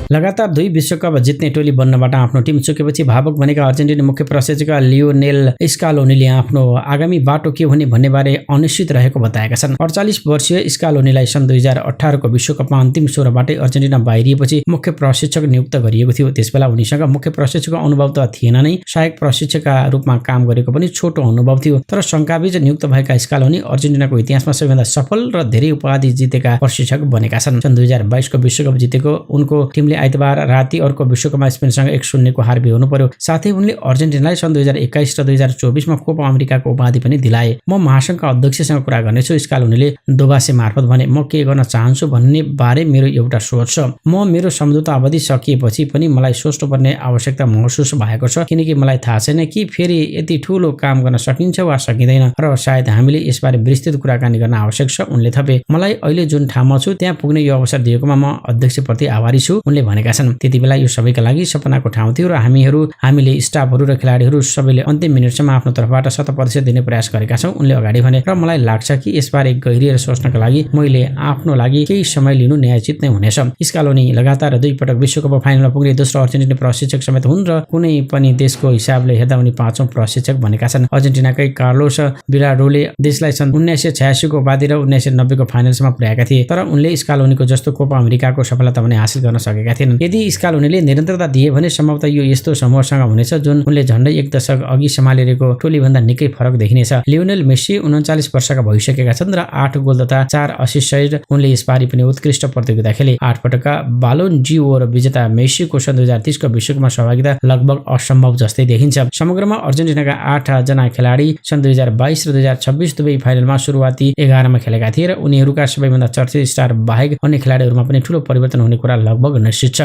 लगातार 2 विश्वकप जित्ने टोली बन्नबाट आफ्नो टिम चुकेपछि भावुक बनेका अर्जेन्टिनी मुख्य प्रशिक्षक लियोनेल स्कालोनीले आफ्नो आगामी बाटो के हुने भन्नेबारे अनिश्चित रहेको बताएका छन्। 48 वर्षीय स्कालोनीलाई सन् 2018 को विश्वकपमा अन्तिम 16बाटै अर्जेन्टिना बाहिरिएपछि मुख्य प्रशिक्षक नियुक्त गरिएको थियो। त्यसबेला उनीसँग मुख्य प्रशिक्षकको अनुभव त थिएन नै, सहायक प्रशिक्षकका रूपमा काम गरेको पनि छोटो अनुभव थियो। तर शङ्काबीज नियुक्त भएका स्कालोनी अर्जेन्टिनाको इतिहासमा सबैभन्दा सफल र धेरै उपाधि जितेका प्रशिक्षक बनेका छन्। सन् 2022 को विश्वकप जितेको उनको टिमले आइतबार राति अर्को विश्वकपमा स्पेनसँग 1-0 को हार बिहोर्नु पर्यो। साथै उनले अर्जेन्टिनालाई सन् 2021 र 2024 मा कोपा अमेरिकाको उपाधि पनि दिलाए। म महासङ्घका अध्यक्षसँग कुरा गर्नेछु, स्कालोनीले दोबासे मार्फत भने। म के गर्न चाहन्छु भन्ने बारे मेरो एउटा सोच छ। म मेरो सम्झौता अवधि सकिएपछि पनि मलाई सोच्नुपर्ने आवश्यकता महसुस भएको छ किनकि मलाई थाहा छैन कि फेरि यति ठूलो काम गर्न सकिन्छ वा सकिँदैन र सायद हामीले यसबारे विस्तृत कुराकानी गर्न आवश्यक छ, उनले थपे। मलाई अहिले जुन ठाउँमा छु त्यहाँ पुग्ने यो अवसर दिएकोमा म अध्यक्षप्रति आभारी छु, उनले भनेका छन्। त्यतिबेला यो सबैका लागि सपनाको ठाउँ थियो र हामीले स्टाफहरू र खेलाडीहरू सबैले अन्तिम मिनेटसम्म आफ्नो तर्फबाट 100% दिने प्रयास गरेका छौँ, उनले अगाडि भने। र मलाई लाग्छ कि यसबारे गहिरिएर सोच्नका लागि मैले आफ्नो लागि केही समय लिनु न्यायोचित नै हुनेछ। स्कालोनी लगातार 2 पटक विश्वकप फाइनलमा पुग्ने दोस्रो अर्जेन्टिनी प्रशिक्षक समेत हुन् र कुनै पनि देशको हिसाबले हेर्दा उनी 5औं प्रशिक्षक बनेका छन्। अर्जेन्टिनाकै कार्लोस बिलारोले देशलाई सन् 1986 को उपाधि र 1990 को फाइनलसम्म पुर्याएका थिए। तर उनले स्कालोनीको जस्तो कोपा अमेरिकाको सफलता पनि हासिल गर्न सकेका थिएनन्। यदि स्कालोनीले निरन्तरता दिए भने सम्भवतः यो यस्तो समूहसँग हुनेछ जुन उनले झन्डै 1 दशक अघि सम्हालेको टोलीभन्दा निकै फरक देखिनेछ। लियोनेल मेस्सी 39 वर्षका भइसकेका छन् र 8 गोल तथा 4 असिस्ट सहित उनले यसपालि पनि उत्कृष्ट प्रतियोगिता खेले। 8 पटकका बालोन डिओर विजेता मेस्सीको सन् 2030 को विश्वकपमा सहभागिता लगभग असम्भव जस्तै देखिन्छ। समग्रमा अर्जेन्टिनाका 8 जना खेलाडी सन् 2022 र 2026 दुवै फाइनलमा सुरुवाती 11 मा खेलेका थिए र उनीहरूका सबैभन्दा चर्चित स्टार बाहेक अन्य खेलाडीहरूमा पनि ठूलो परिवर्तन हुने कुरा लगभग निश्चित छ।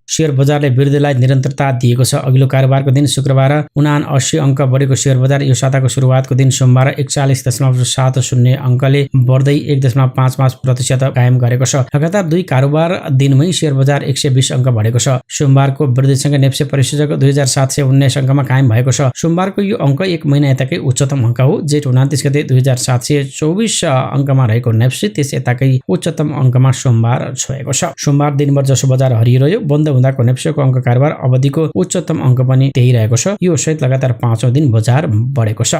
शेयर बजारले वृद्धिलाई निरन्तरता दिएको छ। अघिल्लो कारोबारको दिन शुक्रबार 79 अङ्क बढेको शेयर बजार यो साताको सुरुवातको दिन सोमबार 41.70 अङ्कले बढ्दै 1.55% कायम गरेको छ। लगातार 2 कारोबार दिनमै शेयर बजार 120 अङ्क बढेको छ। सोमबारको वृद्धिसँगै नेप्से परिसूचक 2719 अङ्कमा कायम भएको छ। सोमबारको यो अङ्क 1 महिना यताकै उच्चतम अङ्क हो। जेठ 29 गते 2724 अङ्कमा रहेको नेप्से त्यस यताकै उच्चतम अङ्कमा सोमबार छोएको छ। सोमबार दिनभर जसो बजार हरिरह्यो, बन्द हुँदाको नेप्सेको अङ्क कारोबार अवधिको उच्चतम अङ्क पनि त्यही रहेको छ। यो सहित लगातार 5औं दिन बजार बढेको छ।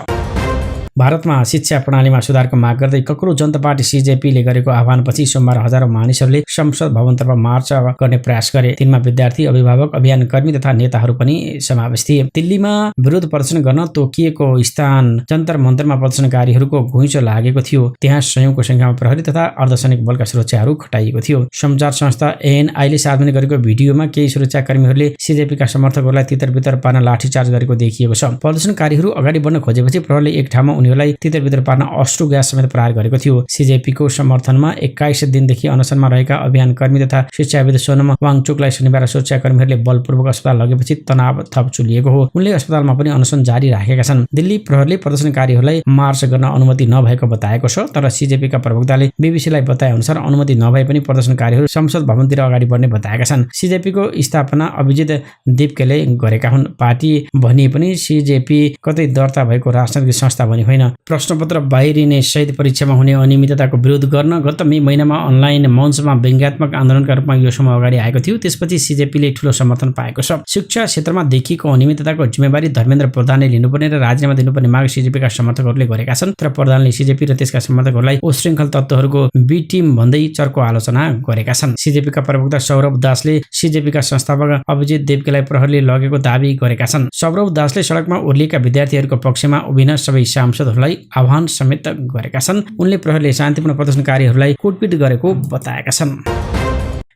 भारतमा शिक्षा प्रणालीमा सुधारको माग गर्दै ककरो जनता पार्टी सीजेपीले गरेको आह्वानपछि सोमबार हजारौं मानिसहरूले संसद भवनतर्फ मार्च गर्ने प्रयास गरे। तिनमा विद्यार्थी, अभिभावक, अभियानकर्मी तथा नेताहरू पनि समावेश थिए। दिल्लीमा विरोध प्रदर्शन गर्न तोकिएको स्थान जन्तर मन्तरमा प्रदर्शनकारीहरूको घुइँचो लागेको थियो। त्यहाँ सयौंको संख्यामा प्रहरी तथा अर्धसैनिक बलका सुरक्षाहरू खटाइएको थियो। समाचार संस्था एएनआईले सार्वजनिक गरेको भिडियोमा केही सुरक्षाकर्मीहरूले सीजेपीका समर्थकहरूलाई तितर-बितर पार्न लाठीचार्ज गरेको देखिएको छ। प्रदर्शनकारीहरू अगाडि बढ्न खोजेपछि प्रहरीले एक ठाउँमा उनीहरूलाई तितर-बितर पार्न अश्रु ग्यास समेत प्रहार गरेको थियो। सीजेपीको समर्थनमा 21 दिनदेखि अनसनमा रहेका अभियानकर्मी तथा शिक्षाविद सोनम वाङचुकलाई शनिबार सुरक्षाकर्मीहरूले बलपूर्वक अस्पताल लगेपछि तनाव थप चुलिएको हो। उनले अस्पतालमा पनि अनसन जारी राखेका छन्। दिल्ली प्रहरीले प्रदर्शनकारीहरूलाई मार्च गर्न अनुमति नभएको बताएको छ, तर सीजेपीका प्रवक्ताले बीबीसीलाई बताए अनुसार अनुमति नभए पनि प्रदर्शनकारीहरू संसद भवनतिर अगाडि बढ्ने बताएका छन्। सीजेपीको स्थापना अभिजित दिप्केले गरेका हुन्। पार्टी भनिए पनि सीजेपी कतै दर्ता भएको राजनैतिक संस्था पनि होइन। प्रश्नपत्र बाहिरिने सहित परीक्षामा हुने अनियमितताको विरोध गर्न गत मे महिनामा अनलाइन मञ्चमा व्यङ्ग्यात्मक आन्दोलनका रूपमा यो समूह अगाडि आएको थियो। त्यसपछि सीजेपीले ठूलो समर्थन पाएको छ। शिक्षा क्षेत्रमा देखिएको अनियमितताको जिम्मेवारी धर्मेन्द्र प्रधानले लिनुपर्ने र राजीनामा दिनुपर्ने माग सीजेपीका समर्थकहरूले गरेका छन्। तर प्रधानले सीजेपी र त्यसका समर्थकहरूलाई उशृङ्खल तत्त्वहरूको बी टिम भन्दै चर्को आलोचना गरेका छन्। सीजेपीका प्रवक्ता सौरभ दासले सीजेपीका संस्थापक अभिजित देवकेलाई प्रहरीले लगेको दावी गरेका छन्। सौरभ दासले सडकमा ओर्लिएका विद्यार्थीहरूको पक्षमा उभिन सबै सांसदहरूलाई आह्वान समेत गरेका छन्। उनले प्रहरीले शान्तिपूर्ण प्रदर्शनकारीहरूलाई कुटपिट गरेको बताएका छन्।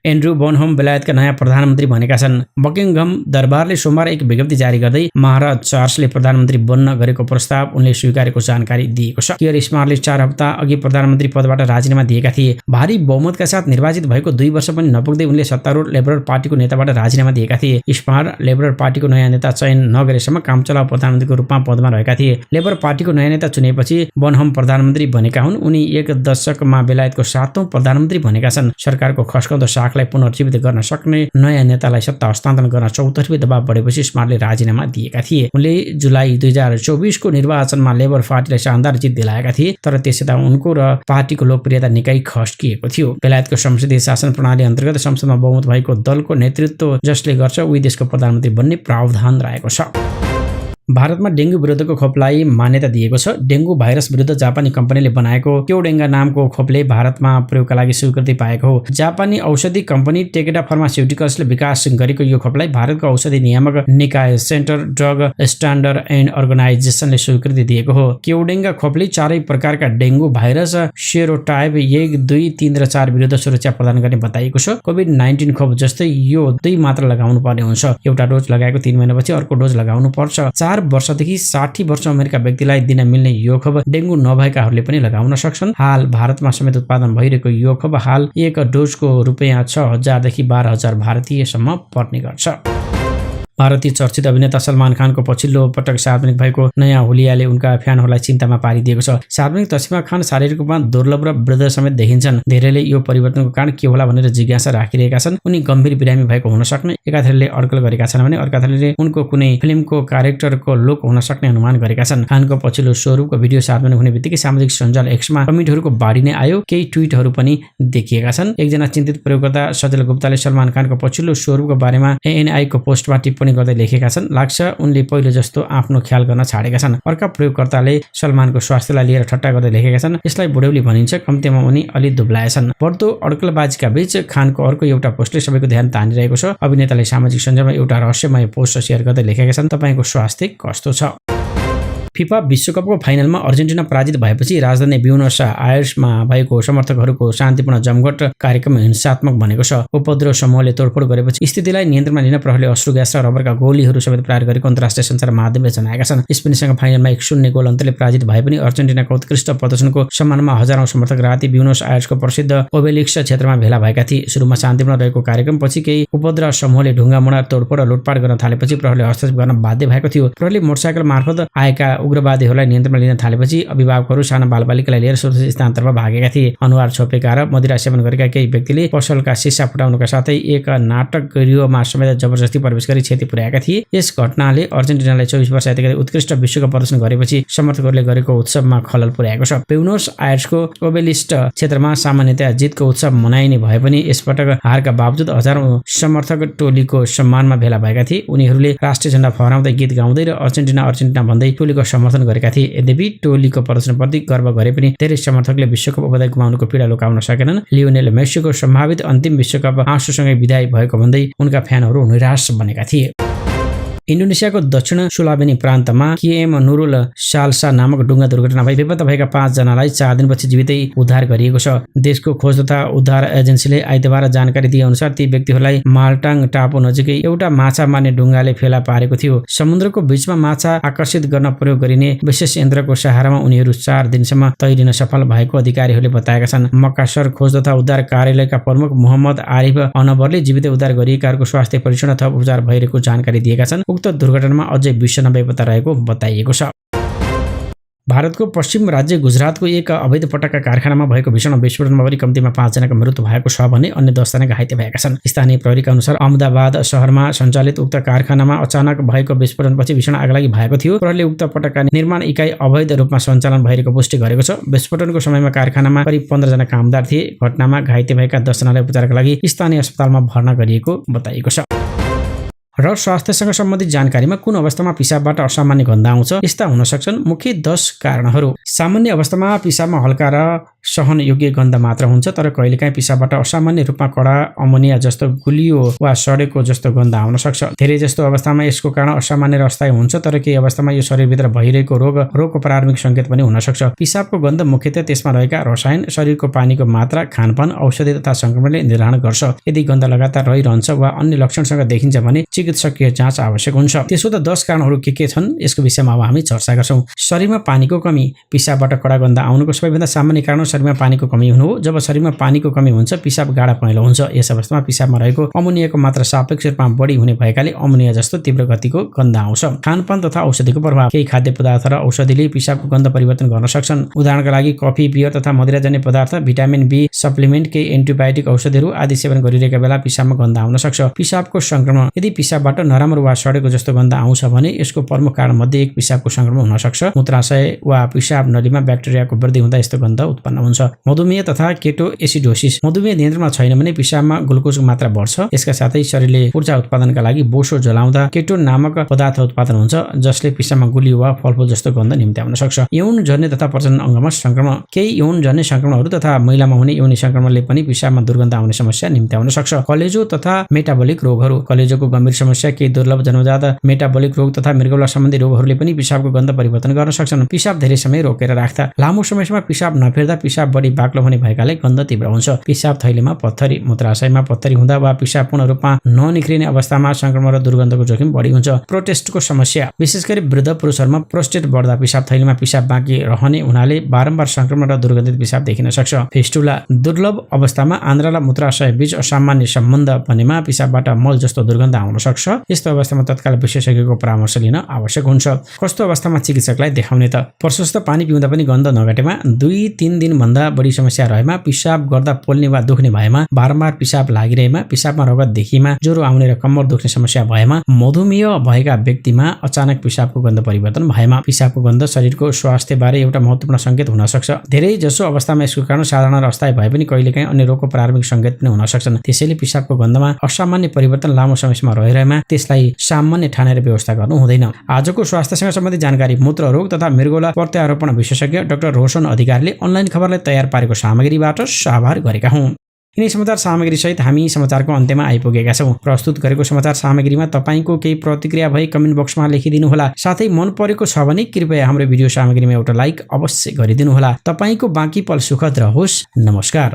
एन्ड्रु बोनहोम बेलायतका नयाँ प्रधानमन्त्री बनेका छन्। बकिङहम दरबारले सोमबार एक विज्ञप्ति जारी गर्दै महाराज चार्ल्सले प्रधानमन्त्री बन्न गरेको प्रस्ताव उनले स्वीकारेको जानकारी दिएको छ। कियर स्मारले 4 हप्ता अघि प्रधानमन्त्री पदबाट राजीनामा दिएका थिए। भारी बहुमतका साथ निर्वाचित भएको 2 वर्ष पनि नपुग्दै उनले सत्तारूढ लेबर पार्टीको नेताबाट राजीनामा दिएका थिए। स्मार लेबर पार्टीको नयाँ नेता चयन नगरेसम्म कामचलाउ प्रधानमन्त्रीको रूपमा पदमा रहेका थिए। लेबर पार्टीको नयाँ नेता चुनेपछि बोनहोम प्रधानमन्त्री बनेका हुन्। उनी 1 दशकमा बेलायतको 7औं प्रधानमन्त्री बनेका छन्। सरकारको खस्काउँदो शाखलाई पुनर्जीवित गर्न सक्ने नयाँ नेतालाई सत्ता हस्तान्तरण गर्न चौतर्फी दबाव बढेपछि स्मार्टले राजीनामा दिएका थिए। उनले जुलाई 2024 को निर्वाचनमा लेबर पार्टीलाई शानदार जित दिलाएका थिए, तर त्यसयता उनको र पार्टीको लोकप्रियता निकै खस्किएको थियो। बेलायतको संसदीय शासन प्रणाली अन्तर्गत संसदमा बहुमत भएको दलको नेतृत्व जसले गर्छ उही देशको प्रधानमन्त्री बन्ने प्रावधान रहेको छ। भारतमा डेङ्गु विरुद्धको खोपलाई मान्यता दिएको छ। डेङ्गु भाइरस विरुद्ध जापानी कम्पनीले बनाएको क्योडेङ्गा नामको खोपले भारतमा प्रयोगका लागि स्वीकृति पाएको हो। जापानी औषधि कम्पनी टेकेडा फार्मास्युटिकल्सले विकास गरेको यो खोपलाई भारतको औषधि नियामक निकाय सेन्टर ड्रग स्ट्यान्डर्ड एन्ड अर्गनाइजेसनले स्वीकृति दिएको हो। क्योडेङ्गा खोपले 4 प्रकारका डेङ्गु भाइरस सेरोटाइप 1, 2, 3 र 4 विरुद्ध सुरक्षा प्रदान गर्ने बताइएको छ। कोभिड-19 खोप जस्तै यो 2 मात्र लगाउनु पर्ने हुन्छ। एउटा डोज लगाएको 3 महिनापछि अर्को डोज लगाउनु पर्छ। 4 वर्षदेखि 60 वर्ष उमेरका व्यक्तिलाई दिन मिल्ने यो खोप डेङ्गु नभएकाहरूले पनि लगाउन सक्छन्। हाल भारतमा समेत उत्पादन भइरहेको यो खोप हाल 1 डोजको रुपैयाँ 6,000 देखि 12,000 भारतीयसम्म पर्ने गर्छ। भारतीय चर्चित अभिनेता सलमान खानको पछिल्लो पटक सार्वजनिक भएको नयाँ हुलियाले उनका फ्यानहरूलाई चिन्तामा पारिदिएको छ। सार्वजनिक तस्बिरमा खान शारीरिक रूपमा दुर्लभ र वृद्ध समेत देखिन्छन्। धेरैले यो परिवर्तनको कारण के होला भनेर जिज्ञासा राखिरहेका छन्। उनी गम्भीर बिरामी भएको हुन सक्ने एकाथरीले अड्कल गरेका छन् भने अर्काथरीले उनको कुनै फिल्मको क्यारेक्टरको लुक हुन सक्ने अनुमान गरेका छन्। खानको पछिल्लो स्वरूपको भिडियो सार्वजनिक हुने बित्तिकै सामाजिक सञ्जाल एक्समा कमेन्टहरूको बाढी नै आयो। केही ट्विटहरू पनि देखिएका छन्। एकजना चिन्तित प्रयोगकर्ता सजल गुप्ताले सलमान खानको पछिल्लो स्वरूपको बारेमा एएनआईको पोस्टमा टिप्पणी गर्दै लेखेका छन्। लाग्छ उनले पहिले जस्तो आफ्नो ख्याल गर्न छाडेका छन्। अर्का प्रयोगकर्ताले सलमानको स्वास्थ्यलाई लिएर ठट्टा गर्दै लेखेका छन्। यसलाई बुढौली भनिन्छ, कम्तीमा उनी अलि दुब्लाएछन्। बढ्दो अड्कलबाजीका बीच खानको अर्को एउटा पोस्टले सबैको ध्यान तानिरहेको छ। अभिनेताले सामाजिक सञ्जालमा एउटा रहस्यमय पोस्ट सेयर गर्दै लेखेका छन्, तपाईको स्वास्थ्य कस्तो छ? फिफा विश्वकपको फाइनलमा अर्जेन्टिना पराजित भएपछि राजधानी ब्युनस आयर्समा भएको समर्थकहरूको शान्तिपूर्ण जमघट कार्यक्रम हिंसात्मक बनेको छ। उपद्रव समूहले तोडफोड गरेपछि स्थितिलाई नियन्त्रणमा लिन प्रहरीले अश्रु ग्यास र रबरका गोलीहरू समेत प्रहार गरेको अन्तर्राष्ट्रिय सञ्चार माध्यमले जनाएका छन्। स्पेनसँग फाइनलमा 1-0 गोल अन्तरले पराजित भए पनि अर्जेन्टिनाको उत्कृष्ट प्रदर्शनको सम्मानमा हजारौं समर्थक राति ब्युनस आयर्सको प्रसिद्ध ओबेलिस्क क्षेत्रमा भेला भएका थिए। सुरुमा शान्तिपूर्ण रहेको कार्यक्रमपछि केही उपद्रव समूहले ढुङ्गा मुढा तोडफोड र लुटपाट गर्न थालेपछि प्रहरीले हस्तक्षेप गर्न बाध्य भएको थियो। प्रहरीले मोटरसाइकल मार्फत आएका उग्रवादीहरूलाई नियन्त्रणमा लिन थालेपछि अभिभावकहरू साना बालबालिकालाई लिएर सुरक्षित स्थानतर्फ भागेका थिए। अनुहार छोपेका र मदिरा सेवन गरेका केही व्यक्तिले पसलका सिसा फुटाउनुका साथै एक नाटक गृहमा समेत जबरजस्ती प्रवेश गरी क्षति पुर्याएका थिए। यस घटनाले अर्जेन्टिनालाई 24 वर्ष यतिकै उत्कृष्ट विश्वकप प्रदर्शन गरेपछि समर्थकहरूले गरेको उत्सवमा खलल पुर्याएको छ। ब्युनस आयर्सको ओबेलिस्ट क्षेत्रमा सामान्यतया जितको उत्सव मनाइने भए पनि यसपटक हारका बावजुद हजारौं समर्थक टोलीको सम्मानमा भेला भएका थिए। उनीहरूले राष्ट्रिय झण्डा फहराउँदै गीत गाउँदै र अर्जेन्टिना अर्जेन्टिना भन्दै टोलीको समर्थन गरेका थिए। यद्यपि टोलीको प्रदर्शनप्रति गर्व गरे पनि धेरै समर्थकले विश्वकप उपाधि गुमाउनुको पीडा लुकाउन सकेनन्। लियोनेल मेस्सीको सम्भावित अन्तिम विश्वकप आँसुसँगै विदाई भएको भन्दै उनका फ्यानहरू निराश बनेका थिए। इन्डोनेसियाको दक्षिण सुलावेनी प्रान्तमा केएम नुरुल साल्सा नामक डुङ्गा दुर्घटना भई बेपत्ता भएका 5 जनालाई 4 दिनपछि जीवितै उद्धार गरिएको छ। देशको खोज तथा उद्धार एजेन्सीले आइतबार जानकारी दिए अनुसार ती व्यक्तिहरूलाई माल्टाङ टापु नजिकै एउटा माछा मार्ने डुङ्गाले फेला पारेको थियो। समुद्रको बीचमा माछा आकर्षित गर्न प्रयोग गरिने विशेष यन्त्रको सहारामा उनीहरू 4 दिनसम्म तैरिन सफल भएको अधिकारीहरूले बताएका छन्। मकासर खोज तथा उद्धार कार्यालयका प्रमुख मोहम्मद आरिफ अनवरले जीवितै उद्धार गरिएकाहरूको स्वास्थ्य परीक्षण थप उपचार भइरहेको जानकारी दिएका छन्। उक्त दुर्घटनामा अझै 20 जना बेपत्ता रहेको बताइएको छ। भारतको पश्चिम राज्य गुजरातको एक अवैध पटाका कारखानामा भएको भीषण विस्फोटनमा पनि कम्तीमा 5 जनाको मृत्यु भएको छ भने अन्य 10 जना घाइते भएका छन्। स्थानीय प्रहरीका अनुसार अहमदाबाद शहरमा सञ्चालित उक्त कारखानामा अचानक भएको विस्फोटनपछि भीषण आगलागी भएको थियो। प्रहरीले उक्त पटाका निर्माण इकाइ अवैध रूपमा सञ्चालन भइरहेको पुष्टि गरेको छ। विस्फोटनको समयमा कारखानामा करिब 15 जना कामदार थिए। घटनामा घाइते भएका 10 जनालाई उपचारका लागि स्थानीय अस्पतालमा भर्ना गरिएको बताइएको छ। र स्वास्थ्यसँग सम्बन्धित जानकारीमा कुन अवस्थामा पिसाबबाट असामान्य गन्ध आउँछ? यस्ता हुन सक्छन् मुख्य 10 कारणहरू। सामान्य अवस्थामा पिसाबमा हल्का र सहन योग्य गन्ध मात्र हुन्छ, तर कहिलेकाहीँ पिसाबबाट असामान्य रूपमा कडा अमोनिया जस्तो गुलियो वा सडेको जस्तो गन्ध आउन सक्छ। धेरै जस्तो अवस्थामा यसको कारण असामान्य र अस्थायी हुन्छ, तर केही अवस्थामा यो शरीरभित्र भइरहेको रोगको प्रारम्भिक सङ्केत पनि हुन सक्छ। पिसाबको गन्ध मुख्यतः त्यसमा रहेका रसायन, शरीरको पानीको मात्रा, खानपान, औषधि तथा सङ्क्रमणले निर्धारण गर्छ। यदि गन्ध लगातार रहिरहन्छ वा अन्य लक्षणसँग देखिन्छ भने चिकित्सकीय जाँच आवश्यक हुन्छ। त्यसो त 10 कारणहरू के छन् यसको विषयमा अब हामी चर्चा गर्छौं। शरीरमा पानीको कमी। पिसाबबाट कडा गन्ध आउनुको सबैभन्दा सामान्य कारण शरीरमा पानीको कमी हुनु हो। जब शरीरमा पानीको कमी हुन्छ पिसाब गाढा पहेँलो हुन्छ। यस अवस्थामा पिसाबमा रहेको अमोनियाको मात्रा सापेक्ष रूपमा बढी हुने भएकाले अमोनिया जस्तो तीव्र गतिको गन्ध आउँछ। खानपान तथा औषधिको प्रभाव। केही खाद्य पदार्थ र औषधिले पिसाबको गन्ध परिवर्तन गर्न सक्छन्। उदाहरणका लागि कफी, बियर तथा मदिराजन्य पदार्थ, भिटामिन बी सप्लिमेन्ट, केही एन्टिबायोटिक औषधिहरू आदि सेवन गरिरहेका बेला पिसाबमा गन्ध आउन सक्छ। पिसाबको संक्रमण। यदि पिसाबबाट नराम्रो वा सडेको जस्तो गन्ध आउँछ भने यसको प्रमुख कारण मध्ये एक पिसाबको संक्रमण हुन सक्छ। मूत्राशय वा पिसाब नलीमा ब्याक्टेरियाको वृद्धि हुँदा यस्तो गन्ध उत्पन्न हुन्छ। मधुमेह तथा केटो एसिडोसिस। मधुमेह नियन्त्रणमा छैन भने पिसाबमा ग्लुकोजको मात्रा बढ्छ। यसका साथै शरीरले ऊर्जा उत्पादनका लागि बोसो जलाउँदा केटोन नामक पदार्थ उत्पादन हुन्छ, जसले पिसाबमा गुलियो वा फलफुल जस्तो गन्ध निम्त्याउन सक्छ। यौनजन्य तथा प्रजनन अङ्गमा संक्रमण। केही यौनजन्य संक्रमणहरू तथा महिलामा हुने यौन संक्रमणले पनि पिसाबमा दुर्गन्ध आउने समस्या निम्त्याउन सक्छ। कलेजो तथा मेटाबोलिक रोगहरू। कलेजोको गम्भीर समस्या, केही दुर्लभ जन्मजात मेटाबोलिक रोग तथा मृगौला सम्बन्धी रोगहरूले पनि पिसाबको गन्ध परिवर्तन गर्न सक्छन्। पिसाब धेरै समय रोकेर राख्दा। लामो समयसम्म पिसाब नफेर्दा पिसाब बढी बाक्लो हुने भएकाले गन्ध तीव्र हुन्छ। पिसाब थैलीमा पत्थरी। मूत्राशयमा पत्थरी हुँदा वा पिसाब पूर्ण रूपमा ननिख्रिने अवस्थामा संक्रमण र दुर्गन्धको जोखिम बढी हुन्छ। प्रोस्टेटको समस्या। विशेष गरी वृद्ध पुरुषहरूमा प्रोस्टेट बढ्दा पिसाब थैलीमा पिसाब बाँकी रहने हुनाले बारम्बार संक्रमण र दुर्गन्धित पिसाब देखिन सक्छ। फिस्टुला। दुर्लभ अवस्थामा आन्द्रा र मूत्राशय बीच असामान्य सम्बन्ध बनेमा पिसाबबाट मल जस्तो दुर्गन्ध आउन सक्छ। यस्तो अवस्थामा तत्काल विशेषज्ञको परामर्श लिन आवश्यक हुन्छ। कस्तो अवस्थामा चिकित्सकलाई देखाउने त? प्रशस्त पानी पिउँदा पनि गन्ध नघटेमा, 2-3 दिनभन्दा बढी समस्या रहेमा, पिसाब गर्दा पोल्ने वा दुख्ने भएमा, बारम्बार पिसाब लागिरहेमा, पिसाबमा रगत देखिमा, ज्वरो आउने र कम्मर दुख्ने समस्या भएमा, मधुमेह भएका व्यक्तिमा अचानक पिसाबको गन्ध परिवर्तन भएमा। पिसाबको गन्ध शरीरको स्वास्थ्यबारे एउटा महत्त्वपूर्ण सङ्केत हुन सक्छ। धेरै जसो अवस्थामा यसको कारण साधारण र अस्थायी भए पनि कहिलेकाहीँ अन्य रोगको प्रारम्भिक सङ्केत पनि हुन सक्छन्। त्यसैले पिसाबको गन्धमा असामान्य परिवर्तन लामो समयसम्म रहिरहेमा त्यसलाई सामान्य ठानेर व्यवस्था गर्नु हुँदैन। आजको स्वास्थ्यसँग सम्बन्धित जानकारी मूत्र रोग तथा मृगौला प्रत्यारोपण विशेषज्ञ डाक्टर रोशन अधिकारीले अनलाइन खबरलाई तयार पारेको सामग्रीबाट साभार गरेका हुँ। यिनै समाचार सामग्री सहित हामी समाचारको अन्त्यमा आइपुगेका छौँ। प्रस्तुत गरेको समाचार सामग्रीमा तपाईको केही प्रतिक्रिया भई कमेन्ट बक्समा लेखिदिनुहोला। साथै मन परेको छ भने कृपया हाम्रो भिडियो सामग्रीमा एउटा लाइक अवश्य गरिदिनुहोला। तपाईको बाँकी पल सुखद रहोस्। नमस्कार।